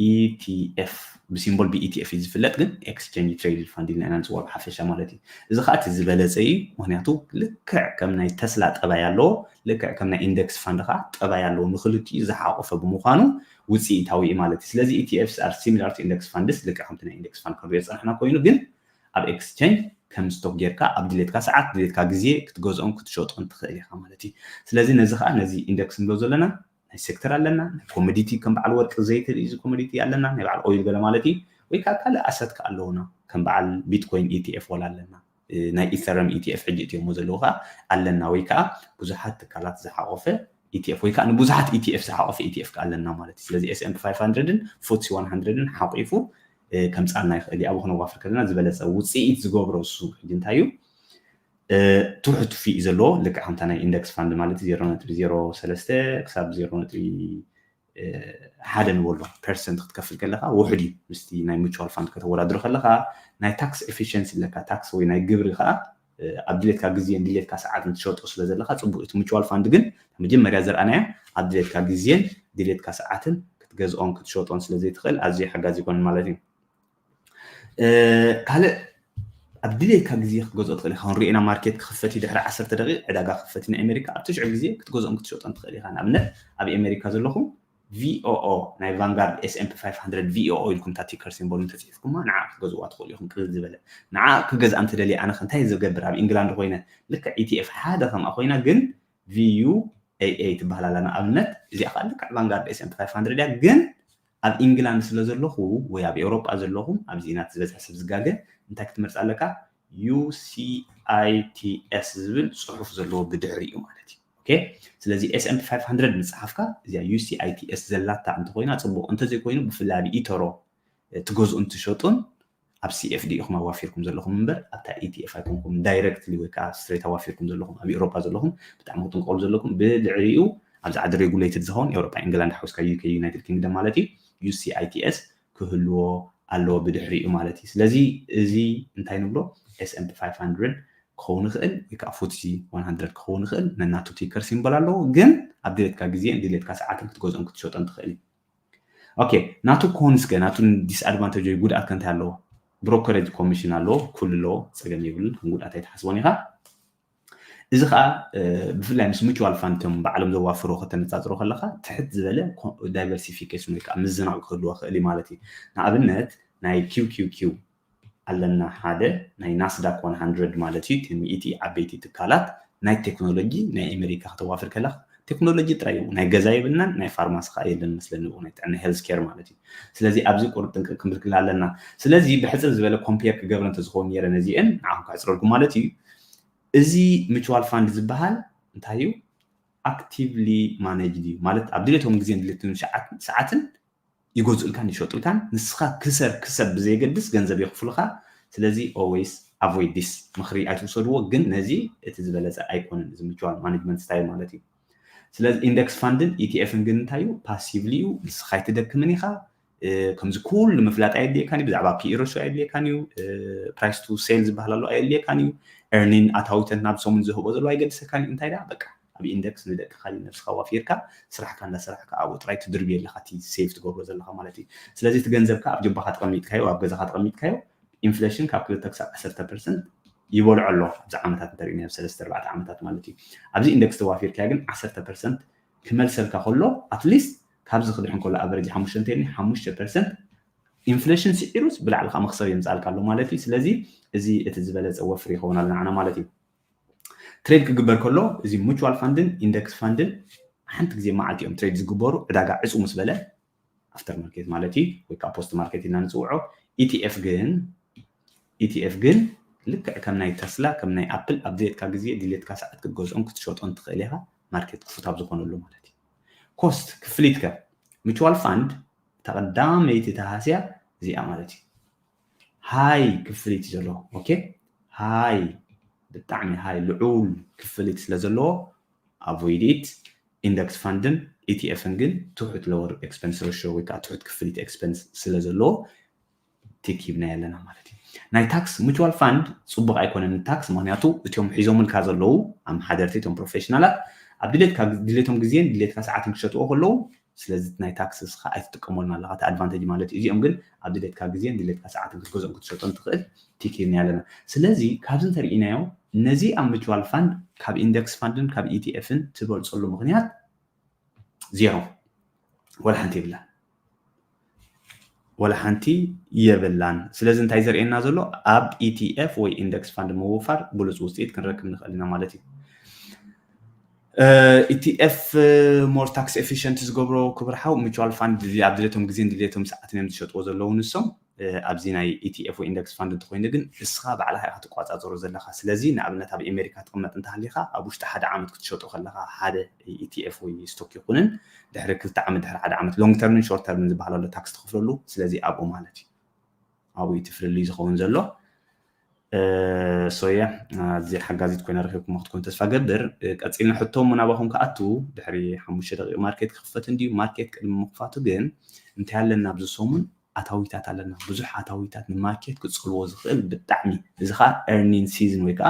E T F ብሲምቦል ብ E T F እዩ ዝፍለጥ፣ ግን exchange traded fund ኢልና ኢና ንፅውዖ ብሓፈሻ ማለት እዩ። እዚ ከዓ እቲ ዝበለፀ እዩ። ምክንያቱ ልክዕ ከም ናይ ተስላ ጠባይ ኣለዎ፣ ልክዕ ከም ናይ ኢንደክስ ፋንድ ከዓ ጠባይ ኣለዎ። ንክልቲኡ ዝሓቆፈ ብምኳኑ ውፅኢታዊ እዩ ማለት እዩ። ስለዚ E T Fs are similar to index funds፣ ልክዕ ከምቲ ናይ ኢንደክስ ፋንድ ክንሪኦ ዝፀናሕና ኮይኑ፣ ግን ኣብ ኤክስቼንጅ ከም ስቶክ ጌርካ ኣብ ድሌትካ ሰዓት ድሌትካ ግዜ ክትገዝኦን ክትሸጦን ትኽእል ኢኻ ማለት እዩ። ስለዚ ነዚ ከዓ ነዚ ኢንደክስ ንብሎ ዘለና ናይ ሴክተር ኣለና፣ ናይ ኮሞዲቲ ከም በዓል ወርቂ ዘይቲ ርኢዚ ኮሞዲቲ ኣለና፣ ናይ በዓል ኦይል ገለ ማለት እዩ። ወይ ከዓ ካልእ ኣሰት ከዓ ኣለውና ከም በዓል ቢትኮይን E T F ወላ ኣለና፣ ናይ ኢተረም E T F ሕጂ እትዮሞ ዘለዉ ከዓ ኣለና። ወይ ከዓ ብዙሓት ትካላት ዝሓቆፈ E T F ወይ ከዓ ንብዙሓት E T F ዝሓቆፈ E T F ከዓ ኣለና ማለት እዩ። ስለዚ S and P five hundred ን ፉትሲ one hundred ን ሓቂፉ ከምፃልና ይኽእል እዩ። ኣብኡ ክነዋፍር ከለና ዝበለፀ ውፅኢት ዝገብሮ እሱ ሕጂ እንታይ እዩ? ትሑት ፊ እዩ ዘለዎ። ልክዕ ከምታ ናይ ኢንደክስ ፋንድ ማለት ዜሮ ነጥቢ ዜሮ ሰለስተ ክሳብ ዜሮ ነጥቢ ሓደ ንበሎ ፐርሰንት ክትከፍል ከለካ ውሑድ እዩ። ምስቲ ናይ ሙቹዋል ፋንድ ከተወዳድሮ ከለካ ናይ ታክስ ኤፊሽንሲ ኣለካ። ታክስ ወይ ናይ ግብሪ ከዓ ኣብ ድሌትካ ግዜን ድሌትካ ሰዓትን ትሸጦ ስለ ዘለካ ፅቡቅ እዩ። እቲ ሙቹዋል ፋንድ ግን መጀመርያ ዝረኣናዮ ኣብ ድሌትካ ግዜን ድሌትካ ሰዓትን ክትገዝኦን ክትሸጦን ስለ ዘይትኽእል ኣዝዩ ሓጋዚ ይኮን ማለት እዩ። ካልእ ኣብ ድሌትካ ግዜ ክትገዝኦ ትኽእል ኢኻ። ክንሪኦ ኢና ማርኬት ክኽፈት እዩ ድሕሪ ዓሰርተ ደቂቕ ዕዳጋ ክኽፈት እዩ ናይ ኣሜሪካ ኣብቲ ሽዑ ግዜ ክትገዝኦን ክትሸጦን ትኽእል ኢኻ። ንኣብነት ኣብ ኣሜሪካ ዘለኹም V O O ናይ ቫንጋርድ S and P five hundred V O O ኢልኩም እታ ቲከር ሲምቦል እንተፅሒፍኩማ ንዓ ክትገዝዋ ትኽእሉ ኢኹም። ቅልል ዝበለ ንዓ ክገዝኣ እንተደልየ ኣነ እንታይ ዝገብር ኣብ ኢንግላንድ ኮይነ ልክዕ E T F ሓደ ከምኣ ኮይና ግን V U A A ትበሃል ኣላ ንኣብነት እዚኣ ከዓ ልክዕ ቫንጋርድ S and P five hundred እያ ግን ኣብ ኢንግላንድ ስለ ዘለኹ ወይ ኣብ ኤውሮጳ ዘለኹም ኣብዚ ኢና ዝበዝሐ ሰብ ዝጋገ እንታይ ክትመርፅ ኣለካ? U C I T S ዝብል ፅሑፍ ዘለዎ ብድሕሪኡ ማለት እዩ። ኦኬ ስለዚ S and P five hundred ምፅሓፍካ እዚኣ U C I T S ዘላታ እንተኮይና ፅቡቅ እንተዘይኮይኑ ብፍላይ ኣብ ኢተሮ ትገዝኡን ትሸጡን ኣብ C F D ኢኹም ኣዋፊርኩም ዘለኹም እምበር ኣብታ E T F ኣይኮንኩም ዳይረክትሊ ወይ ከዓ ስትሬት ኣዋፊርኩም ዘለኹም ኣብ ኤውሮፓ ዘለኹም ብጣዕሚ ክትንቀሉ ዘለኩም ብድሕሪኡ ኣብዚ ዓዲ ሬጉሌትድ ዝኸውን ኤውሮፓ ኢንግላንድ ሓዊስካ U K United Kingdom ማለት እዩ U C I T S ክህልዎ ኣለዎ ብድሕሪኡ ማለት እዩ ስለዚ እዚ እንታይ ንብሎ S and P five hundred ክኸውን ይኽእል ወይ ከዓ ፉትሲ one hundred ክኸውን ይኽእል ነናቱ ቲከር ሲምቦል ኣለዎ ግን ኣብ ድሌትካ ግዜን ድሌትካ ሰዓትን ክትገዝኦን ክትሸጦን ትኽእል እዩ ኦኬ ናቱ ኮንስ ከ ናቱ ዲስኣድቫንቴጅ ወይ ጉድኣት ከ እንታይ ኣለዎ ብሮከሬጅ ኮሚሽን ኣለዎ ኩሉ ኣለዎ ፀገም የብሉን ከም ጉድኣት ኣይትሓስቦን ኢኻ እዚ ከዓ ብፍላይ ምስ ሙቹዋል ፋንድ እቶም ባዕሎም ዘዋፍሮ ከተነፃፅሮ ከለካ ትሕት ዝበለ ዳይቨርሲፊኬሽን ወይ ከዓ ምዝናቕ ክህልዎ ክእል ማለት እዩ ንኣብነት ናይ Q Q Q ኣለና ሓደ ናይ ናስዳክ one hundred ማለት እዩ እቲ ሚእቲ ዓበይቲ ትካላት ናይ ቴክኖሎጂ ናይ ኣሜሪካ ከተዋፍር ከለካ ቴክኖሎጂ ጥራይ እዩ ናይ ገዛ የብልናን ናይ ፋርማሲ ከዓ የለን መስለኒ ናይ ጥዕና ሄልዝ ኬር ማለት እዩ ስለዚ ኣብዚ ቁርብ ጥንቅቅ ክንብል ክል ኣለና ስለዚ ብሕፅር ዝበለ ኮምፔር ክገብረ እንተዝኸውን ነረ ነዚአን ንዓኹም ከሕፅረልኩም ማለት እዩ እዚ ሙቹዋል ፋንድ ዝበሃል እንታይ እዩ ኣክቲቭሊ ማነጅድ እዩ ማለት ኣብ ድሌቶም ግዜን ድሌትን ሰዓትን ይገዝኡልካን ይሸጡልካን ንስኻ ክሰር ክሰብ ብዘየገድስ ገንዘብ የኽፍሉኻ ስለዚ always avoid this ምኽሪ ኣይትውሰድዎ ግን ነዚ እቲ ዝበለፀ ኣይኮነን እዚ mutual management style ማለት እዩ ስለዚ index fund ን E T F ን ግን እንታይ እዩ passively እዩ ንስኻ ኣይትደክምን ኢኻ ከምዚ ኩሉ ምፍላጥ ኣየድልየካን እዩ ብዛዕባ P E ratio ኣየድልየካን እዩ price to sale ዝበሃል ኣሎ ኣየድልየካን እዩ earning ኣታዊተን ናብ ሰሙን ዝህቦ ዘሎ ኣይገድሰካን እዩ እንታይ ደኣ በቃ ኣብ index ንደቅኻ ድዩ ነብስኻ ዋፊርካ ስራሕካ እንዳሰራሕካ ኣብኡ ጥራይ ትድርብዮ ኣለኻ እቲ save ትገብሮ ዘለኻ ማለት እዩ ስለዚ እቲ ገንዘብካ ኣብ ጀባኻ ተቐሚጥካዮ ኣብ ገዛኻ ተቐሚጥካዮ inflation ካብ ክልተ ክሳብ ዓሰርተ percent ይበልዖ ኣሎ ኣብዚ ዓመታት እንተሪእናዮ ሰለስተ ኣርባዕተ ዓመታት ማለት እዩ ኣብዚ index ተዋፊርካዮ ግን ዓሰርተ percent ክመልሰልካ ከሎ at least ካብዚ ክድሕን ከሎ average ሓሙሽተ እንተኒ ሓሙሽተ percent inflation ስዒሩስ ብላዕሊ ከዓ መክሰብ የምፃልካ ኣሎ ማለት እዩ ስለዚ እዚ እቲ ዝበለፀ ወፍሪ ይኸውን ኣሎ ንዓና ማለት እዩ trade ክግበር ከሎ እዚ mutual fund ን index fund ን ሓንቲ ግዜ መዓልቲ እዮም trade ዝግበሩ ዕዳጋ ዕፁ ምስ በለ after market ማለት እዩ ወይ ከዓ post market ኢልና ንፅውዖ E T F ግን E T F ግን ልክዕ ከም ናይ ተስላ ከም ናይ ኣፕል ኣብ ድሌትካ ግዜ ድሌትካ ሰዓት ክትገዝኦን ክትሸጦን ትኽእል ኢኻ market ክፉት ኣብ ዝኾነሉ ማለት እዩ cost ክፍሊት ከ mutual fund እታ ቀዳመይቲ ተሃስያ እዚኣ ማለት እዩ ሃይ ክፍሊት እዩ ዘለዎ። ኦኬ፣ ሃይ፣ ብጣዕሚ ሃይ፣ ልዑል ክፍሊት ስለ ዘለዎ avoid it። ኢንደክስ ፋንድን ኢቲኤፍን ግን ትሑት lower expense ratio ወይ ከዓ ትሑት ክፍሊት ኤክስፐንስ ስለ ዘለዎ ቲክ ሂብና ኣለና ማለት እዩ። ናይ ታክስ ሙቹዋል ፋንድ ፅቡቅ ኣይኮነን ታክስ፣ ምክንያቱ እቲኦም ሒዞምልካ ዘለዉ ኣመሓደርቲ፣ እቶም ፕሮፌሽናላት ኣብ ድሌትካ ድሌቶም ግዜን ድሌትካ ሰዓትን ክሸጥዎ ከለዉ፣ ስለዚ ናይ ታክስ እስኻ ኣይትጥቀመሉን ኣለኻ፣ እቲ ኣድቫንቴጅ ማለት እዩ። እዚኦም ግን ኣብ ድሌትካ ግዜን ድሌትካ ሰዓትን ክትገዝኦም ክትሸጦም ትኽእል ቲክ ሂብና ኣለና። ስለዚ ካብዚ እንተርኢናዮ፣ ነዚ ኣብ ሙቹዋል ፋንድ ካብ ኢንደክስ ፋንድን ካብ ኢቲኤፍን ትበልፀሉ ምክንያት ዜሮ፣ ወላ ሓንቲ የብላን፣ ወላ ሓንቲ የብላን። ስለዚ እንታይ ዘርእየና ዘሎ፣ ኣብ ኢቲኤፍ ወይ ኢንደክስ ፋንድ ምውፋር ብሉፅ ውፅኢት ክንረክብ ንኽእል ኢና ማለት እዩ። ኢቲኤፍ ሞር ታክስ ኤፊሽንት ዝገብሮ ክብርሓው፣ ሙቹዋል ፋንድ ኣብ ድሌቶም ግዜን ድሌቶም ሰዓትን እዮም ዝሸጥዎ ዘለዉ ንሶም። ኣብዚ ናይ ኢቲኤፍ ወይ ኢንደክስ ፋንድ እንተኮይኑ ግን እስኻ ባዕልኻ ኢኻ ትቆፃፀሮ ዘለኻ። ስለዚ ንኣብነት ኣብ ኣሜሪካ ትቕመጥ እንተሃሊኻ ኣብ ውሽጢ ሓደ ዓመት ክትሸጦ ከለኻ ሓደ ኢቲኤፍ ወይ ስቶክ ይኹንን ድሕሪ ክልተ ዓመት ድሕሪ ሓደ ዓመት ሎንግ ተርምን ሾርት ተርምን ዝበሃል ኣሎ ታክስ ትኸፍለሉ። ስለዚ ኣብኡ ማለት እዩ ኣብኡ እቲ ፍልልይ ዝኸውን ዘሎ። ሶየ ኣዝያ ሓጋዚት ኮይና ረኪብኩም ክትኮን ተስፋ ገብር። ቀፂልና ሕቶ ናባኹም ክኣቱ ድሕሪ ሓሙሽተ ደቂቕ ማርኬት ክኽፈት እንድዩ። ማርኬት ቅድሚ ምኽፋቱ ግን እንታይ ኣለና ኣብዚ ሰሙን ኣታዊታት ኣለና። ብዙሕ ኣታዊታት ንማርኬት ክጸልዎ ዝኽእል ብጣዕሚ፣ እዚ ከዓ ኤርኒንግ ሲዝን ወይ ከዓ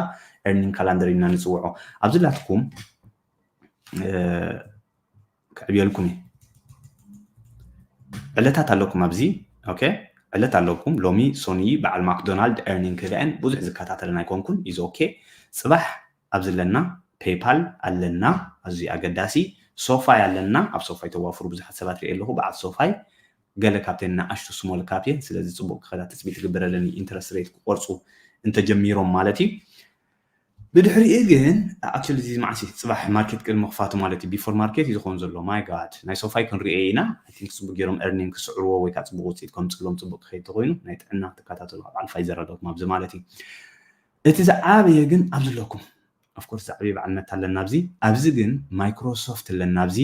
ኤርኒንግ ካላንደር ኢልና ንጽውዖ። ኣብዚ ላትኩም ክዕብየልኩም እየ። ዕለታት ኣለኩም ኣብዚ። ኦኬ፣ ዕለት ኣለኩም። ሎሚ ሶኒ በዓል ማክዶናልድ ኤርኒንግ ክህበአን ብዙሕ ዝከታተለን ኣይኮንኩን። ኢዝ ኦኬ። ጽባሕ ኣብዚ ኣለና፣ ፔይፓል ኣለና፣ ኣዝዩ ኣገዳሲ። ሶፋይ ኣለና፣ ኣብ ሶፋይ ተዋፍሩ ብዙሓት ሰባት ሪኤ ኣለኹ። በዓል ሶፋይ ገለ ካብተን ንኣሽቱ ስሞል ካፕ እየን፣ ስለዚ ጽቡቕ ክኸዳ ትጽቢት ትግበረለን እዩ፣ ኢንተረስት ሬት ክቆርጹ እንተጀሚሮም ማለት እዩ። ብድሕሪኡ ግን ኣክቹሊ እዚ መዓሲ ጽባሕ ማርኬት ቅድሚ ምኽፋቱ ማለት እዩ፣ ቢፎር ማርኬት እዩ ዝኸውን ዘሎ። ማይ ጋድ፣ ናይ ሶፋይ ክንሪኦ ኢና። ኣይ ቲንክ ጽቡቕ ገይሮም ኤርኒንግ ክስዕርዎ ወይ ከዓ ጽቡቕ ውፅኢት ከምፅሎም ጽቡቕ ክኸይድ ተኮይኑ ናይ ጥዕና ትከታተሉ ኣብ ኣልፋ ይዘረደኩም ኣብዚ ማለት እዩ። እቲ ዝዓበየ ግን ኣብዚ ኣለኩም። ኦፍኮርስ ዝዓበየ በዓል መታ ኣለና ኣብዚ። ኣብዚ ግን ማይክሮሶፍት ኣለና ኣብዚ።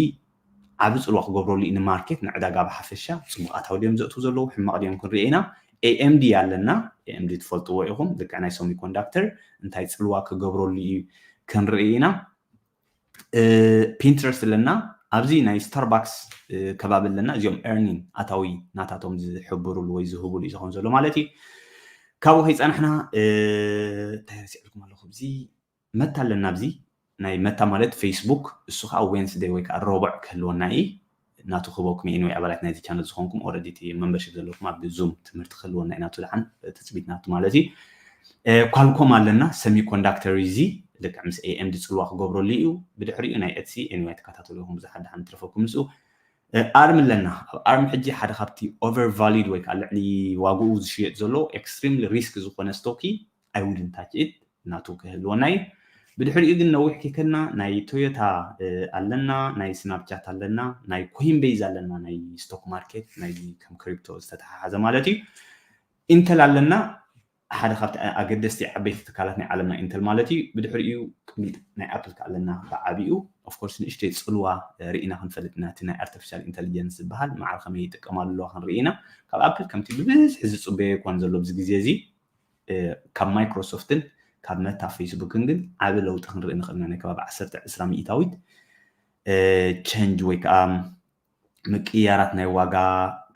ዓቢ ጽልዋ ክገብረሉ እዩ ንማርኬት፣ ንዕዳጋ ብሓፈሻ። ጽቡቕ ኣታዊ ድዮም ዘእትዉ ዘለዉ፣ ሕማቕ ድዮም ክንርኢ ኢና። ኤኤምዲ ኣለና፣ ኤኤምዲ ትፈልጥዎ ኢኹም፣ ልክዕ ናይ ሰሚኮንዳክተር እንታይ ጽልዋ ክገብረሉ እዩ ክንርኢ ኢና። እ፣ ፒንትረስት ኣለና። ኣብዚ ናይ ስታርባክስ፣ እ፣ ከባቢ ኣለና። እዚኦም ኤርኒንግ ኣታዊ ናታቶም ዝሕብሩሉ ወይ ዝህቡሉ እዩ ዝኸውን ዘሎ ማለት እዩ። ካብኡ ከይጸናሕና፣ እ፣ እንታይ ረሲዕልኩም ኣለኹ? ኣብዚ መታ ኣለና። ኣብዚ ናይ መታ ማለት ፌስቡክ፣ እሱ ከዓ ዌንስደይ ወይ ከዓ ረቡዕ ክህልወና እዩ። ናቱ ክህበኩም እዩ። ኤኒወይ ኣባላት ናይዚ ቻነል ዝኾንኩም ኦረዲ እቲ መምበርሺፕ ዘለኩም ኣብ ዙም ትምህርቲ ክህልወና እዩ። ናቱ ደሓን ትፅቢት ናቱ ማለት እዩ። እ፣ ኳልኮም ኣለና፣ ሰሚኮንዳክተር እዚ ልክዕ ምስ ኤኤምዲ ጽልዋ ክገብረሉ እዩ። ብድሕሪኡ ናይ ኤትሲ ኤኒወይ ትከታተሉ ኢኹም፣ ብዙሓት ደሓን ትረፈኩም ምስኡ። እ፣ ኣርም ኣለና። ኣብ ኣርም ሕጂ ሓደ ካብቲ ኦቨር ቫሊድ ወይ ከዓ ልዕሊ ዋግኡ ዝሽየጥ ዘሎ ኤክስትሪምሊ ሪስክ ዝኾነ ስቶክ እዩ። I wouldn't touch it፣ ናቱ ክህልወና እዩ። ብድሕሪኡ ግን ነዊሕ ከይከድና ናይ ቶዮታ፣ እ፣ ኣለና፣ ናይ ስናፕቻት ኣለና፣ ናይ ኮይንቤዝ ኣለና፣ ናይ ስቶክ ማርኬት ናይ ከም ክሪፕቶ ዝተተሓሓዘ ማለት እዩ። ኢንተል ኣለና፣ ሓደ ካብቲ ኣገደስቲ ዓበይቲ ትካላት ናይ ዓለምና ኢንተል ማለት እዩ። ብድሕሪኡ ቅድሚት ናይ ኣፕል ከ ኣለና ብዓቢኡ። ኦፍኮርስ ንእሽተይ ጽልዋ ርኢና ክንፈልጥ ኢና፣ እቲ ናይ ኣርቲፊሻል ኢንተሊጀንስ ዝበሃል ማዕረ ከመይ ይጥቀማሉ ኣለዋ ክንርኢ ኢና። ካብ ኣፕል ከምቲ ብብዝሒ ዝጽበዮ ኣይኮን ዘሎ ኣብዚ ግዜ እዚ። እ፣ ካብ ማይክሮሶፍትን ካብ መታ ፌስቡክን ግን ዓቢ ለውጢ ክንርኢ ንኽእል ኢና። ናይ ከባቢ ዓሰርተ ዕስራ ሚእታዊት፣ እ፣ ቸንጅ ወይ ከዓ ምቅያራት ናይ ዋጋ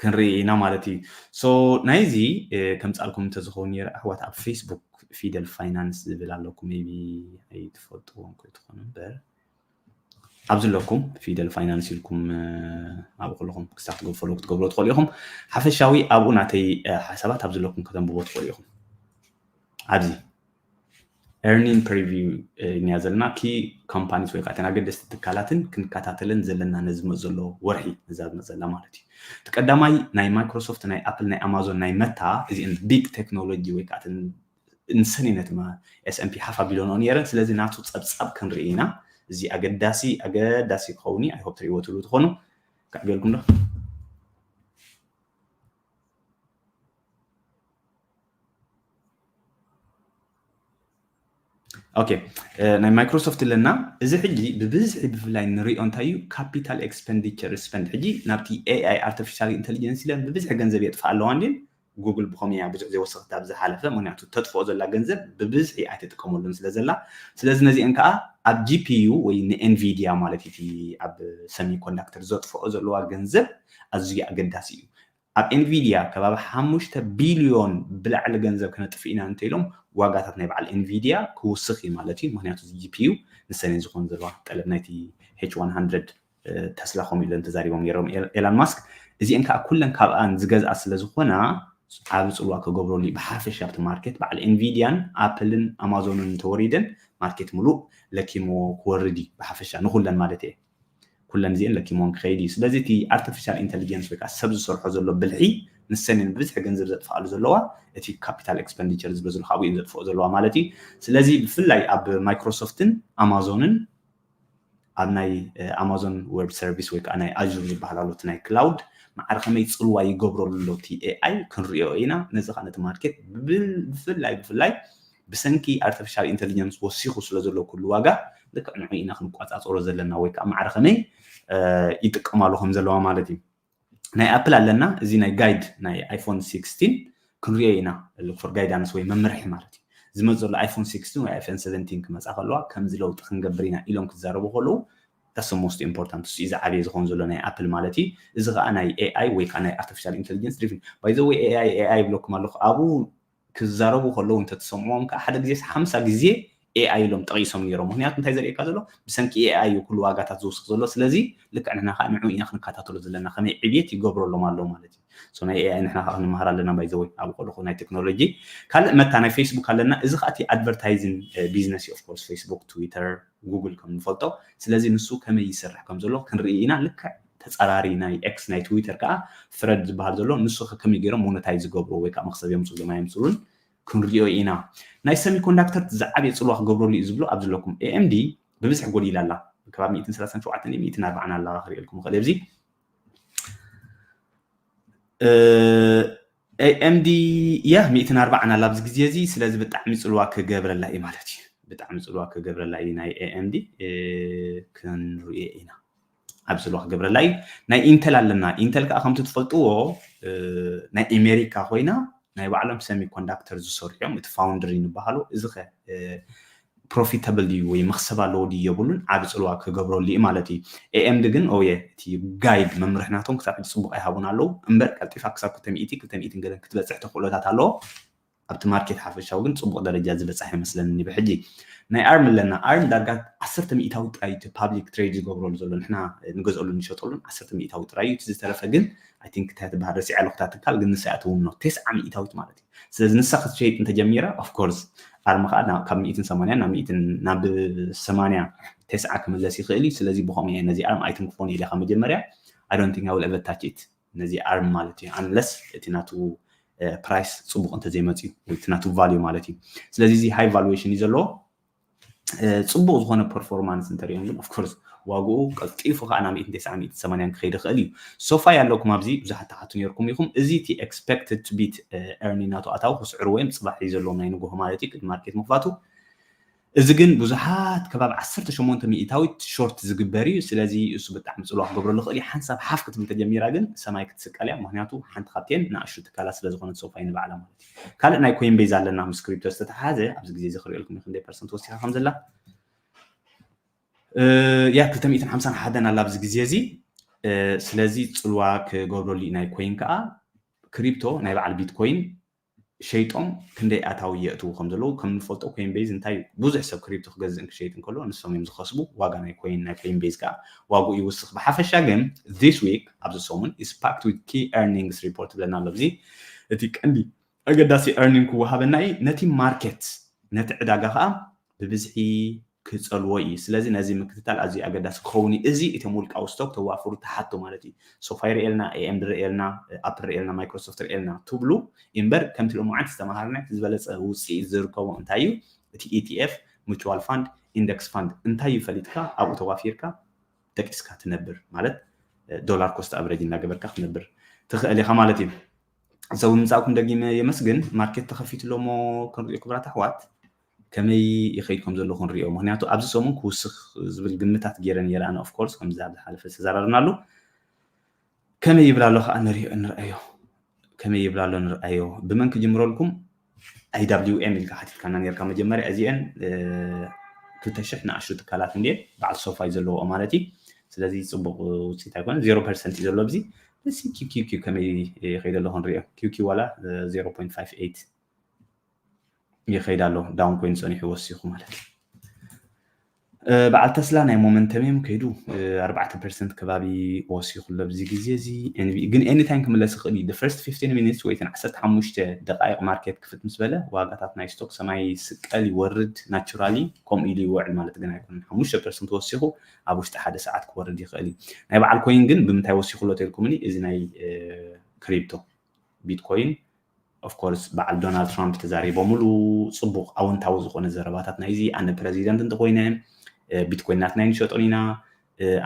ክንርኢ ኢና ማለት እዩ። ሶ ናይዚ፣ እ፣ ከምጻልኩም እንተዝኸውን ነይሩ ኣሕዋት ኣብ ፌስቡክ ፊደል ፋይናንስ ዝብል ኣለኩም፣ ሜቢ ኣይትፈልጥዎም ከይትኾኑ እምበር። ኣብዚ ኣለኩም ፊደል ፋይናንስ ኢልኩም፣ እ፣ ኣብኡ ከለኹም ክሳብ ትገቡ ፎሎ ክትገብሩ ትኽእሉ ኢኹም። ሓፈሻዊ ኣብኡ ናተይ፣ እ፣ ሓሳባት ኣብዚ ኣለኩም ከተንብቦ ትኽእሉ ኢኹም። ኣብዚ ኤርኒንግ ፕሪቪው፣ እ፣ ኢና ዘለና። ኪ ካምፓኒስ ወይ ከዓ እተን ኣገደስቲ ትካላትን ክንከታተለን ዘለና ነዚ ዝመጽእ ዘሎ ወርሒ፣ ነዛ ዝመጽእ ዘላ ማለት እዩ። እቲ ቀዳማይ ናይ ማይክሮሶፍት፣ ናይ ኣፕል፣ ናይ ኣማዞን፣ ናይ መታ፣ እዚአን ቢግ ቴክኖሎጂ ወይ ከዓ እተን እንሰኔነት ማ-፣ ኤስ ኤን ፒ ሓፍ ኣቢሎንኦ ነይረን። ስለዚ ናቱ ጸብጻብ ክንርኢ ኢና። እዚ ኣገዳሲ፣ ኣገዳሲ ክኸውን እዩ። I hope ትርእይዎ ትብሉ ትኾኑ። ከዕብየልኩም ዶ? ኦኬ፣ እ፣ ናይ ማይክሮሶፍት ኣለና። እዚ ሕጂ ብብዝሒ ብፍላይ ንሪኦ እንታይ እዩ? ካፒታል ኤክስፐንዲቸር ስፐንድ። ሕጂ ናብቲ ኤ ኣይ ኣርቲፊሻል ኢንተሊጀንስ ኢለን ብብዝሒ ገንዘብ የጥፍኣ ኣለዋ እንድን ጉግል ብኸምያ ብዙሕ ዘይወሰኽታ ኣብ ዝሓለፈ፣ ምክንያቱ ተጥፍኦ ዘላ ገንዘብ ብብዝሒ ኣይትጥቀመሉን ስለ ዘላ። ስለዚ ነዚአን ከዓ ኣብ ጂፒዩ ወይ ንኤንቪዲያ ማለት እቲ ኣብ ሰሚኮንዳክተር ዘጥፍኦ ዘለዋ ገንዘብ ኣዝዩ ኣገዳሲ እዩ። ኣብ ኤንቪዲያ ከባቢ ሓሙሽተ ቢልዮን ብላዕሊ ገንዘብ ክነጥፍ ኢና እንተኢሎም ዋጋታት ናይ በዓል ኤንቪዲያ ክውስኽ እዩ ማለት እዩ። ምክንያቱ ጂፒዩ ንሰን ዝኾን ዘለዋ ጠለብ ናይቲ ኤች ዋን ሃንድረድ ተስላ ከምኡ ኢለን ተዛሪቦም ነይሮም ኤላን ማስክ። እዚአን ከዓ ኩለን ካብኣን ዝገዝኣ ስለ ዝኾና ዓብ ፅልዋ ክገብረሉ እዩ ብሓፈሻ ኣብቲ ማርኬት። በዓል ኤንቪዲያን ኣፕልን ኣማዞንን እንተወሪደን ማርኬት ሙሉእ ለኪሞ ክወርድ እዩ ብሓፈሻ ንኩለን ማለት እየ። ኩለን እዚአን ለኪሞን ክኸይድ እዩ። ስለዚ እቲ ኣርቲፊሻል ኢንቴሊጀንስ ወይ ከዓ ሰብ ዝሰርሖ ዘሎ ብልሒ ንሰንን ብብዝሒ ገንዘብ ዘጥፍኣሉ ዘለዋ እቲ ካፒታል ኤክስፐንዲቸር ዝበዝሉ ካብኡ እየን ዘጥፍኦ ዘለዋ ማለት እዩ። ስለዚ ብፍላይ ኣብ ማይክሮሶፍትን ኣማዞንን ኣብ ናይ ኣማዞን ዌብ ሰርቪስ ወይ ከዓ ናይ ኣዙር ዝበሃል ኣሎ እቲ ናይ ክላውድ ማዕረ ከመይ ፅልዋ ይገብረሉ ኣሎ እቲ ኤኣይ ክንሪኦ ኢና። ነዚ ከዓ ነቲ ማርኬት ብፍላይ ብፍላይ ብሰንኪ ኣርቲፊሻል ኢንቴሊጀንስ ወሲኹ ስለ ዘሎ ኩሉ ዋጋ ልክዕ ንዑ ኢና ክንቋፃፀሮ ዘለና ወይ ከዓ ማዕረ ከመይ ይጥቀማሉ ከም ዘለዋ ማለት እዩ። ናይ ኣፕል ኣለና። እዚ ናይ ጋይድ ናይ ኣይፎን ሲክስቲን ክንሪኦ ኢና for guidance ወይ መምርሒ ማለት እዩ። ዝመፅ ዘሎ ኣይፎን ሲክስቲን ወይ ኣይፎን ሰቨንቲን ክመፃ ከለዋ ከምዚ ለውጢ ክንገብር ኢና ኢሎም ክዛረቡ ከለዉ that's most important እሱ እዩ ዝዓበየ ዝኸውን ዘሎ ናይ ኣፕል ማለት እዩ። እዚ ከዓ ናይ ኤኣይ ወይ ከዓ ናይ ኣርቲፊሻል ኢንቴሊጀንስ ድሪቭን ባይዘወይ ኤኣይ ኤኣይ ይብለኩም ኣለኹ ኣብኡ ክዛረቡ ከለዉ እንተትሰምዕዎም ከዓ ሓደ ግዜስ ሓምሳ ግዜ ኤኣይ ኢሎም ጠቒሶም ነይሮም። ምክንያቱ እንታይ ዘርእየካ ዘሎ ብሰንኪ ኤኣይ እዩ ኩሉ ዋጋታት ዝውስኽ ዘሎ። ስለዚ ልክዕ ንሕና ከዓ ንዑ ኢና ክንከታተሎ ዘለና ከመይ ዕብየት ይገብረሎም ኣሎ ማለት እዩ። ናይ ኤኣይ ንሕና ከዓ ክንመሃር ኣለና ባይዘወይ ኣብ ቆልኹ ናይ ቴክኖሎጂ። ካልእ መታ ናይ ፌስቡክ ኣለና። እዚ ከዓ እቲ ኣድቨርታይዚንግ ቢዝነስ እዩ ኦፍኮርስ ፌስቡክ ትዊተር ጉግል ከም ንፈልጦ። ስለዚ ንሱ ከመይ ይሰርሕ ከም ዘሎ ክንርኢ ኢና። ልክዕ ተፃራሪ ናይ ኤክስ ናይ ትዊተር ከዓ ፍረድ ዝበሃል ዘሎ ንሱ ከመይ ገይሮም ሞነታይ ዝገብሩ ወይ ከዓ መክሰብ የምፅሉ ዶ ኣይምፅሉን ክንሪኦ ኢና። ናይ ሰሚኮንዳክተር ዝዓበየ ፅልዋ ክገብረሉ እዩ ዝብሉ ኣብዚ ኣለኩም ኤኤምዲ ብብዝሒ ጎዲላ ኣላ። ከባቢ ሚእትን ሰላሳን ሸውዓተን ሚእትን ኣርባዓን ኣላ ክርእየልኩም ይኽእል ኣብዚ ኤኤምዲ ያ ሚእትን ኣርባዓን ኣላ ኣብዚ ግዜ እዚ። ስለዚ ብጣዕሚ ፅልዋ ክገብረላ እዩ ማለት እዩ። ብጣዕሚ ፅልዋ ክገብረላ እዩ ናይ ኤኤምዲ ክንሪኦ ኢና። ኣብ ፅልዋ ክገብረላ እዩ። ናይ ኢንተል ኣለና። ኢንተል ከዓ ከምቲ ትፈልጥዎ ናይ ኣሜሪካ ኮይና ናይ ባዕሎም ሰሚኮንዳክተር ዝሰርሑ እዮም። እቲ ፋውንድሪ ንበሃሉ እዚ ከ ፕሮፊታብል ድዩ ወይ መክሰብ ኣለዎ ድዩ የብሉን ዓብ ፅልዋ ክገብረሉ እዩ ማለት እዩ። ኤኤምዲ ግን ኦየ እቲ ጋይድ መምርሕናቶም ክሳብ ሕጂ ፅቡቅ ኣይሃቡን ኣለዉ እምበር ቀልጢፋ ክሳብ ክልተ ሚእቲ ክልተ ሚእትን ገለን ክትበፅሕ ተኽእሎታት ኣለዎ። ኣብቲ ማርኬት ሓፈሻዊ ግን ፅቡቅ ደረጃ ዝበፅሐ ይመስለኒ ብሕጂ። ናይ ኣርም ኣለና። ኣርም ዳርጋ ዓሰርተ ሚእታዊ ጥራይ እቲ ፓብሊክ ትሬድ ዝገብረሉ ዘሎ ንሕና ንገዝአሉ ንሸጠሉን ዓሰርተ ሚእታዊ ጥራይ እዩ። እቲ ዝተረፈ ግን ኣይ ቲንክ እንታይ ትበሃል ረሲዐ ኣለኹ እታ ትካል ግን ንሳ እያ ትውኖ ተስዓ ሚእታዊት ማለት እዩ። ስለዚ ንሳ ክትሸይጥ እንተጀሚራ ኦፍኮርስ ኣርም ከዓ ካብ ሚእትን ሰማንያን ናብ ሚእትን ናብ ሰማንያ ተስዓ ክምለስ ይኽእል እዩ። ስለዚ ብኸምኡ እየ ነዚ ኣርም ኣይትንክፎን ኢለ ካብ መጀመርያ I don't think I will ever touch it ነዚ ኣርም ማለት እዩ። ኣንለስ እቲ ናቱ ፕራይስ ፅቡቅ እንተዘይመፅዩ ወይ እቲ ናቱ ቫልዩ ማለት እዩ። ስለዚ እዚ ሃይ ቫሉዌሽን እዩ ዘለዎ። ፅቡቅ ዝኾነ ፐርፎርማንስ እንተሪኦም ግን ኦፍኮርስ ዋግኡ ቀልጢፉ ከዓ ናብ ሚእትን ተስዓን ሚእትን ሰማንያን ክኸይድ ይኽእል እዩ። ሶፋይ ኣለኩም ኣብዚ ብዙሓት ትሓቱ ነርኩም ኢኹም። እዚ እቲ expected to beat earning ናቱ ኣታዊ ክስዕርዎ እዮም ፅባሕ እዩ ዘለዎም ናይ ንግሆ ማለት እዩ ቅድሚ ማርኬት ምኽፋቱ። እዚ ግን ብዙሓት ከባቢ ዓሰርተ ሸሞንተ ሚእታዊት ሾርት ዝግበር እዩ። ስለዚ እሱ ብጣዕሚ ፅልዋ ክገብረሉ ይኽእል እዩ። ሓንሳብ ሓፍ ክትብል ተጀሚራ ግን ሰማይ ክትስቀል እያ። ምክንያቱ ሓንቲ ካብተን ንኣሽቱ ትካላት ስለ ዝኾነት ሶፋይ ንባዕላ ማለት እዩ። ካልእ ናይ ኮይን ቤዝ ኣለና ምስ ክሪፕቶ ዝተተሓሓዘ ኣብዚ ግዜ እዚ ክሪኦልኩም እዩ ክንደይ ፐርሰንት ወሲኻ ከም ዘላ። ያ ክልተ ሚእትን ሓምሳን ሓደን ኣላ ኣብዚ ግዜ እዚ። ስለዚ ፅልዋ ክገብረሉ እዩ ናይ ኮይን ከዓ ክሪፕቶ ናይ በዓል ቢትኮይን ሸይጦም ክንደይ ኣታዊ የእትዉ ከም ዘለዉ ከም ንፈልጦ ኮይን ቤዝ እንታይ ብዙሕ ሰብ ክሪፕቶ ክገዝእን ክሸይጥን ከሎ ንሶም እዮም ዝኸስቡ። ዋጋ ናይ ኮይን ናይ ኮይን ቤዝ ከዓ ዋግኡ ይውስኽ። ብሓፈሻ ግን this week ኣብዚ ሰሙን is packed with key earnings report ትብለና ኣሎ። እዚ እቲ ቀንዲ ኣገዳሲ earning ክወሃበና እዩ። ነቲ ማርኬት ነቲ ዕዳጋ ከዓ ብብዝሒ ክፀልዎ እዩ። ስለዚ ነዚ ምክትታል ኣዝዩ ኣገዳሲ ክኸውን እዩ። እዚ እቶም ውልቃዊ ስቶክ ተዋፍሩ ተሓቶ ማለት እዩ። ሶፋይ ርእየልና፣ ኤኤምዲ ርእየልና፣ ኣፕል ርእየልና፣ ማይክሮሶፍት ርእየልና ትብሉ እምበር ከምቲ ሎማዓንቲ ዝተምሃርና እቲ ዝበለፀ ውፅኢት ዝርከቦ እንታይ እዩ? እቲ ኢቲኤፍ፣ ሙቹዋል ፋንድ፣ ኢንደክስ ፋንድ እንታይ እዩ ፈሊጥካ ኣብኡ ተዋፊርካ ደቂስካ ትነብር ማለት ዶላር ኮስት ኣቨሬጅ እናገበርካ ክትነብር ትኽእል ኢኻ ማለት እዩ። ሰብ ምምፃእኩም ደጊመ የመስግን። ማርኬት ተኸፊቱ ኣሎ እሞ ክንሪኦ ክብራት ኣሕዋት ከመይ ይኸይድ ከም ዘሎ ክንሪኦ። ምክንያቱ ኣብዚ ሰሙን ክውስኽ ዝብል ግምታት ገይረ ነይረ ኣነ። ኦፍኮርስ ከምዚ ኣብ ዝሓለፈ ዝተዘራርናሉ ከመይ ይብል ኣሎ ከዓ ንሪኦ ንርኣዮ። ከመይ ይብላ ኣሎ ንርኣዮ። ብመን ክጅምረልኩም? ኣይዳብሊው ኤም ኢልካ ሓቲትካና ነርካ መጀመርያ። እዚአን ክልተ ሽሕ ንኣሽቱ ትካላት እንድየን በዓል ሶፋይ ዘለዎኦ ማለት እዩ። ስለዚ ፅቡቅ ውፅኢት ኣይኮነ። ዜሮ ፐርሰንት እዩ ዘሎ ኣብዚ። እዚ ኪውኪውኪው ከመይ ይኸይድ ኣለኹ ንሪኦ። ኪውኪው ዋላ ዜሮ ፖይንት ፋይቭ ኤይት ይኸይድ ኣሎ። ዳውን ኮይኑ ፀኒሑ ወሲኹ ማለት እዩ። በዓል ተስላ ናይ ሞመንተም እዮም ከይዱ ኣርባዕተ ፐርሰንት ከባቢ ወሲኹ ኣሎ ኣብዚ ግዜ እዚ። ግን ኤኒታይም ክምለስ ይኽእል እዩ። ፈርስት ፊፍቲን ሚኒትስ ወይትን ዓሰርተ ሓሙሽተ ደቃይቕ ማርኬት ክፍት ምስ በለ ዋጋታት ናይ ስቶክ ሰማይ ስቀል ይወርድ ናቹራሊ ከምኡ ኢሉ ይውዕል ማለት ግን ኣይኮነን። ሓሙሽተ ፐርሰንት ወሲኹ ኣብ ውሽጢ ሓደ ሰዓት ክወርድ ይኽእል እዩ። ናይ በዓል ኮይን ግን ብምንታይ ወሲኹ ኣሎ ተልኩምኒ እዚ ናይ ክሪፕቶ ቢትኮይን ኦፍኮርስ በዓል ዶናልድ ትራምፕ ተዛሪቦምሉ ፅቡቅ ኣወንታዊ ዝኾነ ዘረባታት ናይዚ ኣነ ፕረዚደንት እንተኮይነ ቢትኮይን ናትና ይንሸጦን ኢና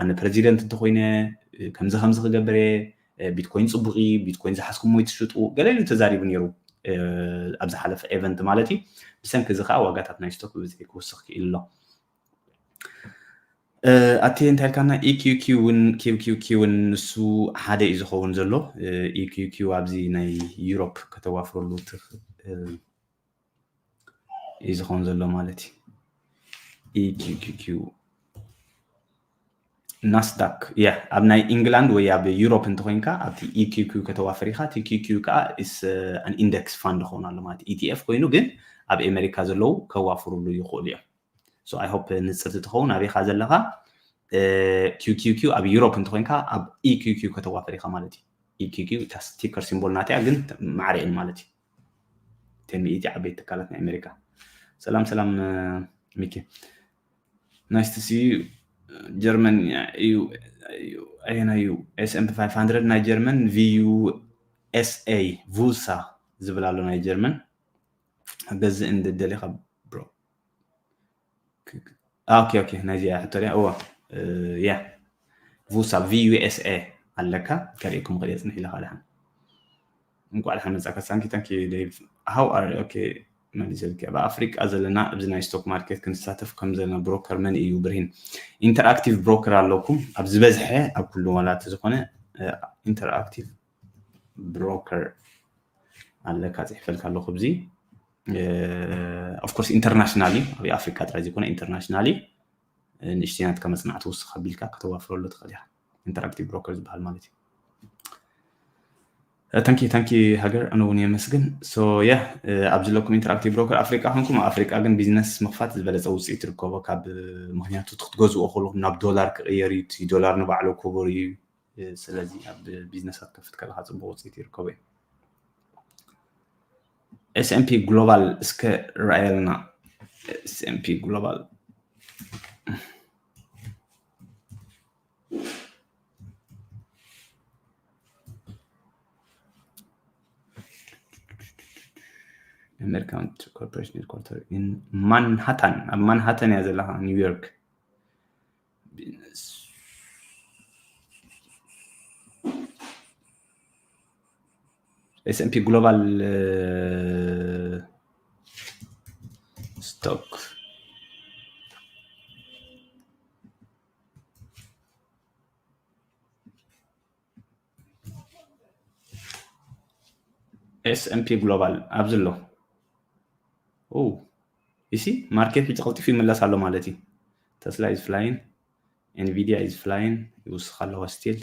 ኣነ ፕረዚደንት እንተኮይነ ከምዚ ከምዚ ክገብር እየ ቢትኮይን ፅቡቅ እዩ ቢትኮይን ዝሓዝኩሞ ይትሽጡ ገለ ኢሉ ተዛሪቡ ነይሩ ኣብ ዝሓለፈ ኤቨንት ማለት እዩ ብሰንኪ እዚ ከዓ ዋጋታት ናይ ስቶክ ብብዝሒ ክውስኽ ክኢሉ ኣሎ ኣቲ እንታይ ኢልካና ኢኪውኪውን ኪውኪውኪውን ንሱ ሓደ እዩ ዝኸውን ዘሎ ኢኪውኪው ኣብዚ ናይ ዩሮፕ ከተዋፍረሉ ትኽእል እዩ ዝኸውን ዘሎ ማለት እዩ ኢኪውኪው ናስዳክ ያ ኣብ ናይ ኢንግላንድ ወይ ኣብ ዩሮፕ እንተኮይንካ ኣብቲ ኢኪውኪው ከተዋፍር ኢካ ቲኪውኪው ከዓ ስ ኣን ኢንደክስ ፋንድ ክኸውን ኣሎ ማለት ኢቲኤፍ ኮይኑ ግን ኣብ ኤሜሪካ ዘለዉ ከዋፍሩሉ ይኽእሉ እዮም I hope ንፅርቲ ትኸውን ኣበይካ ዘለካ ኪውኪውኪው ኣብ ዩሮፕ እንተኮይንካ ኣብ ኢኪውኪው ከተዋፈር ኢካ ማለት እዩ ኢኪውኪው እታ ስቲከር ሲምቦል ናትያ ግን ማዕረ እየን ማለት እዩ ቴን ሚእቲ ዓበይቲ ትካላት ናይ ኣሜሪካ ሰላም ሰላም ሚኪ nice to see you ጀርመን እዩ ኣየና እዩ S&P five hundred ናይ ጀርመን ቪዩኤስኤ ቡርሳ ዝብል ኣሎ ናይ ጀርመን ገዝእ እንድደሊኻ ብሮ ኦኬ ኦኬ ናይዚኣ ሕቶ ያ እዋ ያ ቡርሳ ቪዩኤስኤ ኣለካ ከርእየኩም ክእል ፅንሕ ኢለ ካልሓን እንኳዕ ድሓን መፃካ thank you thank you Dave how are okay መሊሰልኪ ኣብ ኣፍሪቃ ዘለና ኣብዚ ናይ ስቶክ ማርኬት ክንሳተፍ ከም ዘለና ብሮከር መን እዩ ብርሂን ኢንተርኣክቲቭ ብሮከር ኣለኩም ኣብ ዝበዝሐ ኣብ ኩሉ ዋላ እንተዝኮነ ኢንተርኣክቲቭ ብሮከር ኣለካ ፅሕፈልካ ኣለኩ ኣብዚ of course internationally ኣብ ኣፍሪቃ ጥራይ ዘይኮነ internationally ንእሽተይ ናትካ መፅናዕቲ ውስኽ ኣቢልካ ከተዋፍረሉ ትኽእል ኢኻ ኢንተራክቲቭ ብሮከር ዝበሃል ማለት እዩ thank you thank you ሃገር ኣነ እውን የመስግን so yeah ኣብ ዘለኩም ኢንተራክቲቭ ብሮከር ኣፍሪቃ ኮንኩም ኣፍሪቃ ግን ቢዝነስ ምኽፋት ዝበለፀ ውፅኢት ትርከቦ ካብ ምክንያቱ ክትገዝኦ ከለኩም ናብ ዶላር ክቅየር እዩ ዶላር ንባዕሉ ክቡር እዩ ስለዚ ኣብ ቢዝነሳት ከፍት ከለካ ፅቡቅ ውፅኢት ይርከቦ እዩ S&P Global እስከ ረኣየልና S&P Global American Corporation Headquarter in Manhattan ኣብ ማንሃተን እያ ዘለካ ኒውዮርክ S&P Global Stock S&P Global ኣብዚ ኣሎ you see market ሕጂ ቀልጢፉ ይምለስ ኣሎ ማለት እዩ Tesla is flying Nvidia is flying ይውስኽ ኣለዎ still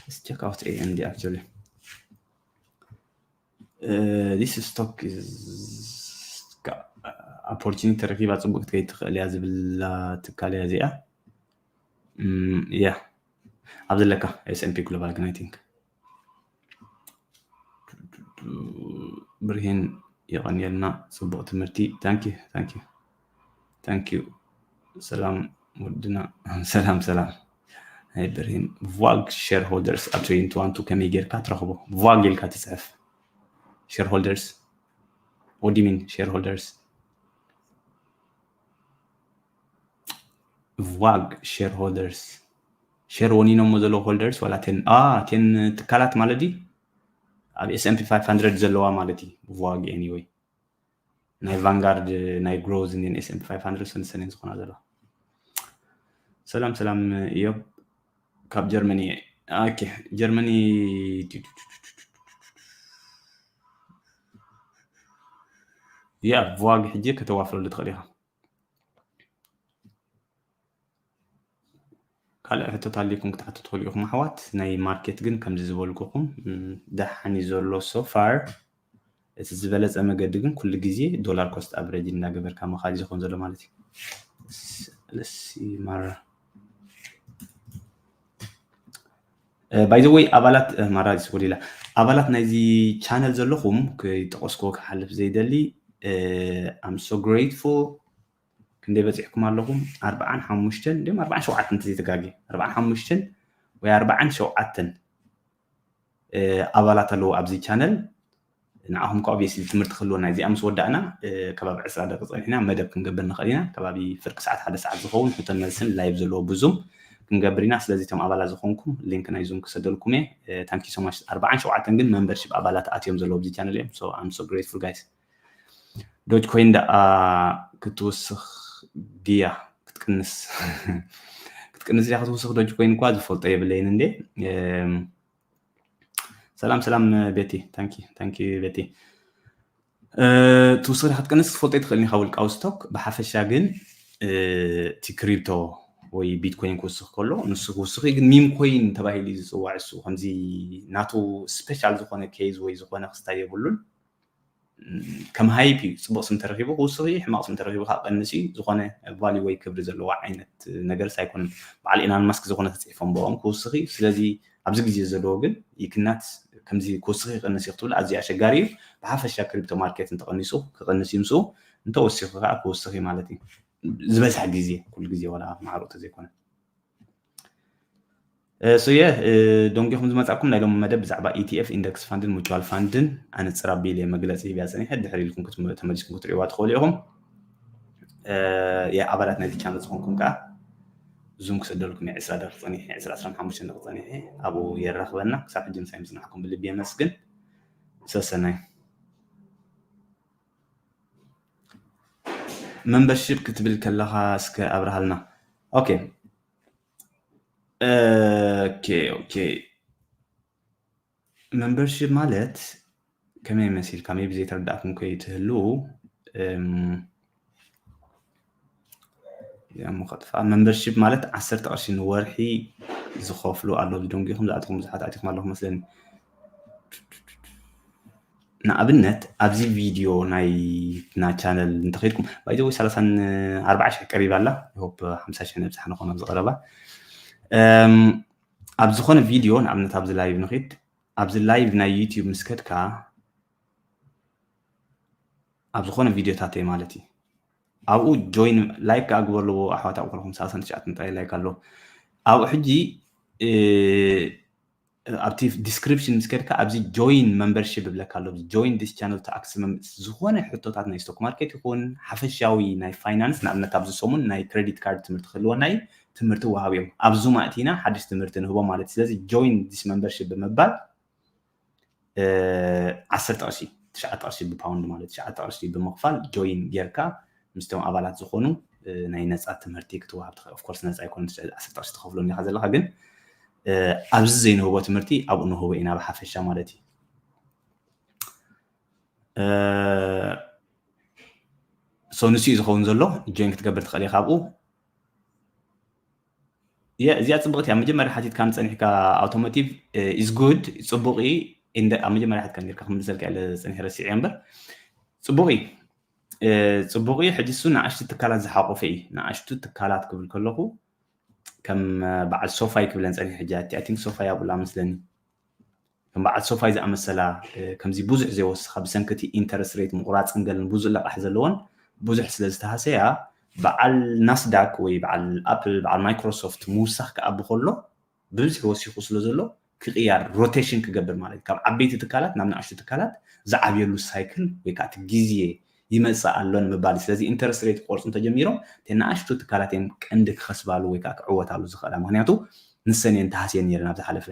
Let's check out A M D actually. Uh, this stock is opportunity ተረኪባ ፅቡቅ ክትከይድ ትኽእል እያ ዝብላ ትካል እያ እዚኣ ያ ኣብ ዘለካ S&P Global ግን I think ብርሂን የቐንየልና ፅቡቅ ትምህርቲ thank you thank you thank you ሰላም ወድና ሰላም ሰላም ናይ ብርሂን ቫግ ሸርሆልደርስ ኣብ ትሬዲንግ ትዋንቱ ከመይ ጌርካ ትረኽቦ ቫግ ኢልካ ትፅሕፍ ሸርሆልደርስ ወዲሚን ሸርሆልደርስ ቫግ ሸርሆልደርስ ሸር ወኒኖሞ ዘለዉ ሆልደርስ ዋላ ቴን ቴን ትካላት ማለት ድዩ ኣብ S&P five hundred ዘለዋ ማለት እዩ ቫግ anyway ናይ ቫንጋርድ ናይ ግሮዝ እኒን S&P five hundred ሰንሰንን ዝኾና ዘለዋ ሰላም ሰላም እዮብ ካብ ጀርመኒ ኦኬ ጀርመኒ ያ ቫግ ሕጂ ከተዋፍረሉ ትኽእል ኢኻ። ካልእ ሕቶታት ኣልኩም ክትሓቱ ትኽእሉ ኢኹም ኣሕዋት። ናይ ማርኬት ግን ከምዚ ዝበልኩኹም ደሓን እዩ ዘሎ so far። እቲ ዝበለፀ መገዲ ግን ኩሉ ግዜ ዶላር ኮስት ኣቨሬጅ እናገበርካ ምኻድ ዝኸውን ዘሎ ማለት እዩ። ማራ ባይ ዘ ወይ ኣባላት ማራ ዝስወድ ኢላ ኣባላት ናይዚ ቻነል ዘለኹም ክጠቀስክዎ ክሓልፍ ዘይደሊ I'm so grateful። ክንደይ በፂሕኩም ኣለኹም? ኣርባዓን ሓሙሽተን እንዲም ኣርባዓን ሸውዓተን እንተዘይተጋጊ ኣርባዓን ሓሙሽተን ወይ ኣርባዓን ሸውዓተን ኣባላት ኣለዉ ኣብዚ ቻነል። ንዓኹም ከ ኦብቪየስሊ ትምህርቲ ክህልወና እዚኣ ምስ ወዳእና ከባቢ ዕስራ ደቂ ፀኒሕና መደብ ክንገብር ንኽእል ኢና። ከባቢ ፍርቂ ሰዓት ሓደ ሰዓት ዝኸውን ሕቶን መልስን ላይቭ ዘለዎ ብዙም ክንገብር ኢና። ስለዚ እቶም ኣባላት ዝኾንኩም ሊንክ ናይ ዙም ክሰደልኩም እየ። ታንኪ ሶ ማች። ኣርባዓን ሸውዓተን ግን መንበርሺፕ ኣባላት ኣትዮም ዘለዉ ኣብዚ ቻነል እዮም። I'm so grateful guys። ዶጅ ኮይን ደኣ ክትውስኽ ድያ ክትቅንስ ክትቅንስ ድያ ክትውስኽ ዶጅ ኮይን እኳ ዝፈልጦ የብለይን እንዴ። ሰላም ሰላም ቤቲ ታንኪ ታንኪ ቤቲ። ትውስኽ ክትቅንስ ክትፈልጦ ትኽእል ኢኻ ውልቃዊ ስቶክ። ብሓፈሻ ግን እቲ ክሪፕቶ ወይ ቢትኮይን ክውስኽ ከሎ ንሱ ክውስኽ ግን ሚም ኮይን ተባሂሉ እዩ ዝፅዋዕ። እሱ ከምዚ ናቱ ስፔሻል ዝኾነ ኬዝ ወይ ዝኾነ ክስታይ የብሉን። ከም ሃይፕ እዩ። ፅቡቅ ስም ተረኪቡ ክውስኽ እዩ፣ ሕማቅ ስም ተረኪቡ ከዓ ቀንስ እዩ። ዝኾነ ቫልዩ ወይ ክብሪ ዘለዎ ዓይነት ነገር ኣይኮነን። በዓል ኢላን ማስክ ዝኾነ ተፅሒፎም ብኦም ክውስኽ እዩ። ስለዚ ኣብዚ ግዜ ዘለዎ ግን ይክናት ከምዚ ክውስኽ ይቀንስ እዩ ክትብል ኣዝዩ ኣሸጋሪ እዩ። ብሓፈሻ ክሪፕቶ ማርኬት እንተቀኒሱ ክቀንስ እዩ ምስኡ፣ እንተወሲኹ ከዓ ክውስኽ እዩ ማለት እዩ። ዝበዝሐ ግዜ ኩሉ ግዜ ወላ ማዕሮ ተዘይኮነ። ሶየ ደንጊኹም ዝመፃኩም ናይ ሎም መደብ ብዛዕባ ኢቲኤፍ ኢንደክስ ፋንድን ሙቹዋል ፋንድን ኣነፅር ኣቢለ መግለፂ ሂብያ ፀኒሐ። ድሕሪ ኢልኩም ተመሊስኩም ክትሪእዋ ትኽእሉ ኢኹም። የኣባላት ናይቲ ቻነል ዝኾንኩም ከዓ ዙም ክሰደልኩም እየ። ዕስራ ደቂ ፀኒሐ ዕስራ ዕስራን ሓሙሽተን ደቂ ፀኒሐ ኣብኡ የራኽበና። ክሳብ ሕጂ ምሳይ ምፅናሕኩም ብልቢ የመስግን። ሰሰናይ። መንበርሺፕ ክትብል ከለኻ እስከ ኣብርሃልና። ኦኬ ኦኬ ኦኬ። መንበርሺፕ ማለት ከመይ መሲልካ ሜቢ ዘይተረዳእኩም ከይትህልው እሞ ከጥፋ። መንበርሺፕ ማለት ዓሰርተ ቅርሺ ንወርሒ ዝኸፍሉ ኣለዉ። ዝደንጊኹም ዝኣተኹም ብዙሓት ኣቲኹም ኣለኹም መስለኒ። ንኣብነት ኣብዚ ቪድዮ ናይ ና ቻነል እንተኸድኩም ባይ ዘ ወይ ሰላሳን ኣርባዓ ሽሕ ቀሪባ ኣላ። ሆፕ ሓምሳ ሽሕ ነብፅሓ ንኾን ኣብዚ ቀረባ ኣብ ዝኾነ ቪድዮ ንኣብነት ኣብዚ ላይቭ ንኺድ ኣብዚ ላይቭ ናይ ዩቲዩብ ምስ ከድካ ኣብ ዝኾነ ቪድዮታተይ ማለት እዩ ኣብኡ ጆይን ላይክ ከዓ ግበርልዎ ኣሕዋት ኣብኡ ከለኹም ሰላሳን ትሽዓተን ጥራይ ላይክ ኣሎ ኣብኡ ሕጂ ኣብቲ ዲስክሪፕሽን ምስ ከድካ ኣብዚ ጆይን መንበርሺፕ ይብለካ ኣሎ ጆይን ዲስ ቻነል ቱ ኣክሰስ ዝኾነ ሕቶታት ናይ ስቶክ ማርኬት ይኹን ሓፈሻዊ ናይ ፋይናንስ ንኣብነት ኣብዚ ሰሙን ናይ ክሬዲት ካርድ ትምህርቲ ክህልወና እዩ ትምህርቲ ወሃብ እዮም ኣብ ዙም ኣእቲና ሓድሽ ትምህርቲ ንህቦ ማለት ስለዚ ጆይን ዲስ መንበርሺፕ ብምባል ዓሰርተ ቅርሺ ትሽዓተ ቅርሺ ብፓውንድ ማለት ትሽዓተ ቅርሺ ብምኽፋል ጆይን ጌርካ ምስቶም ኣባላት ዝኾኑ ናይ ነፃ ትምህርቲ ክትወሃብ ትኽእል ኦፍኮርስ ነፃ ኣይኮነ ዓሰርተ ቅርሺ ትኸፍሎ እንዲኻ ዘለካ ግን ኣብዚ ዘይንህቦ ትምህርቲ ኣብኡ ንህቦ ኢና ብሓፈሻ ማለት እዩ ሶ ንሱ እዩ ዝኸውን ዘሎ ጆይን ክትገብር ትኽእል ኢኻ ኣብኡ እዚኣ ፅቡቅ እያ መጀመርያ ሓቲትካ ንፀኒሕካ ኣውቶሞቲቭ is good ፅቡቅ ኣብ መጀመርያ ሓትካ ርካ ክምልሰልካ ኢለ ፀኒሕ ረሲዕ እምበር ፅቡቅ ፅቡቅ እዩ ሕጂ እሱ ንኣሽቱ ትካላት ዝሓቆፈ እዩ ንኣሽቱ ትካላት ክብል ከለኩ ከም በዓል ሶፋይ ክብለን ፀኒሕ ሕጂ ቲንክ ሶፋይ ኣብላ መስለኒ ከም በዓል ሶፋይ ዝኣመሰላ ከምዚ ብዙሕ ዘይወስኻ ብሰንክቲ ኢንተረስት ሬት ምቁራፅን ገለን ብዙ ለቃሕ ዘለዎን ብዙሕ ስለ ዝተሃሰያ በዓል ናስዳክ ወይ በዓል ኣፕል በዓል ማይክሮሶፍት ምውሳኽ ክኣቢ ከሎ ብብዝሒ ወሲኹ ስለ ዘሎ ክቕያር ሮቴሽን ክገብር ማለት ካብ ዓበይቲ ትካላት ናብ ንኣሽቱ ትካላት ዝዓብየሉ ሳይክል ወይ ከዓ ግዜ ይመፅእ ኣሎ ንምባል ስለዚ ኢንተረስት ሬት ክቆርፁ እንተጀሚሮም ንኣሽቱ ትካላት እየን ቀንዲ ክኸስባሉ ወይ ከዓ ክዕወታሉ ዝኽእላ ምክንያቱ ንሰን እየን ተሃስየን ነይረን ኣብ ዝሓለፈ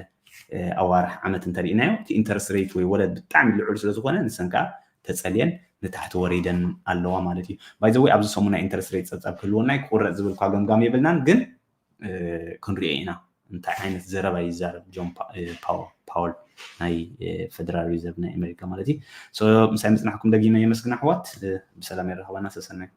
ኣዋርሕ ዓመት እንተሪእናዮ እቲ ኢንተረስት ሬት ወይ ወለድ ብጣዕሚ ልዑል ስለዝኾነ ንሰን ከዓ ተፀልየን ንታሕቲ ወሪደን ኣለዋ ማለት እዩ ባይዘወይ ኣብዚ ሰሙን ናይ ኢንተረስት ሬት ፀብፃብ ክህልወና ክቁረፅ ዝብል ኳ ገምጋም የብልናን ግን ክንሪኦ ኢና እንታይ ዓይነት ዘረባ ይዛረብ ጆን ፓወል ናይ Federal Reserve ናይ ኣሜሪካ ማለት እዩ። ምሳይ ምፅናሕኩም ደጊመ የመስግን ኣሕዋት። ብሰላም የራኽበና። ሰሰናዩ።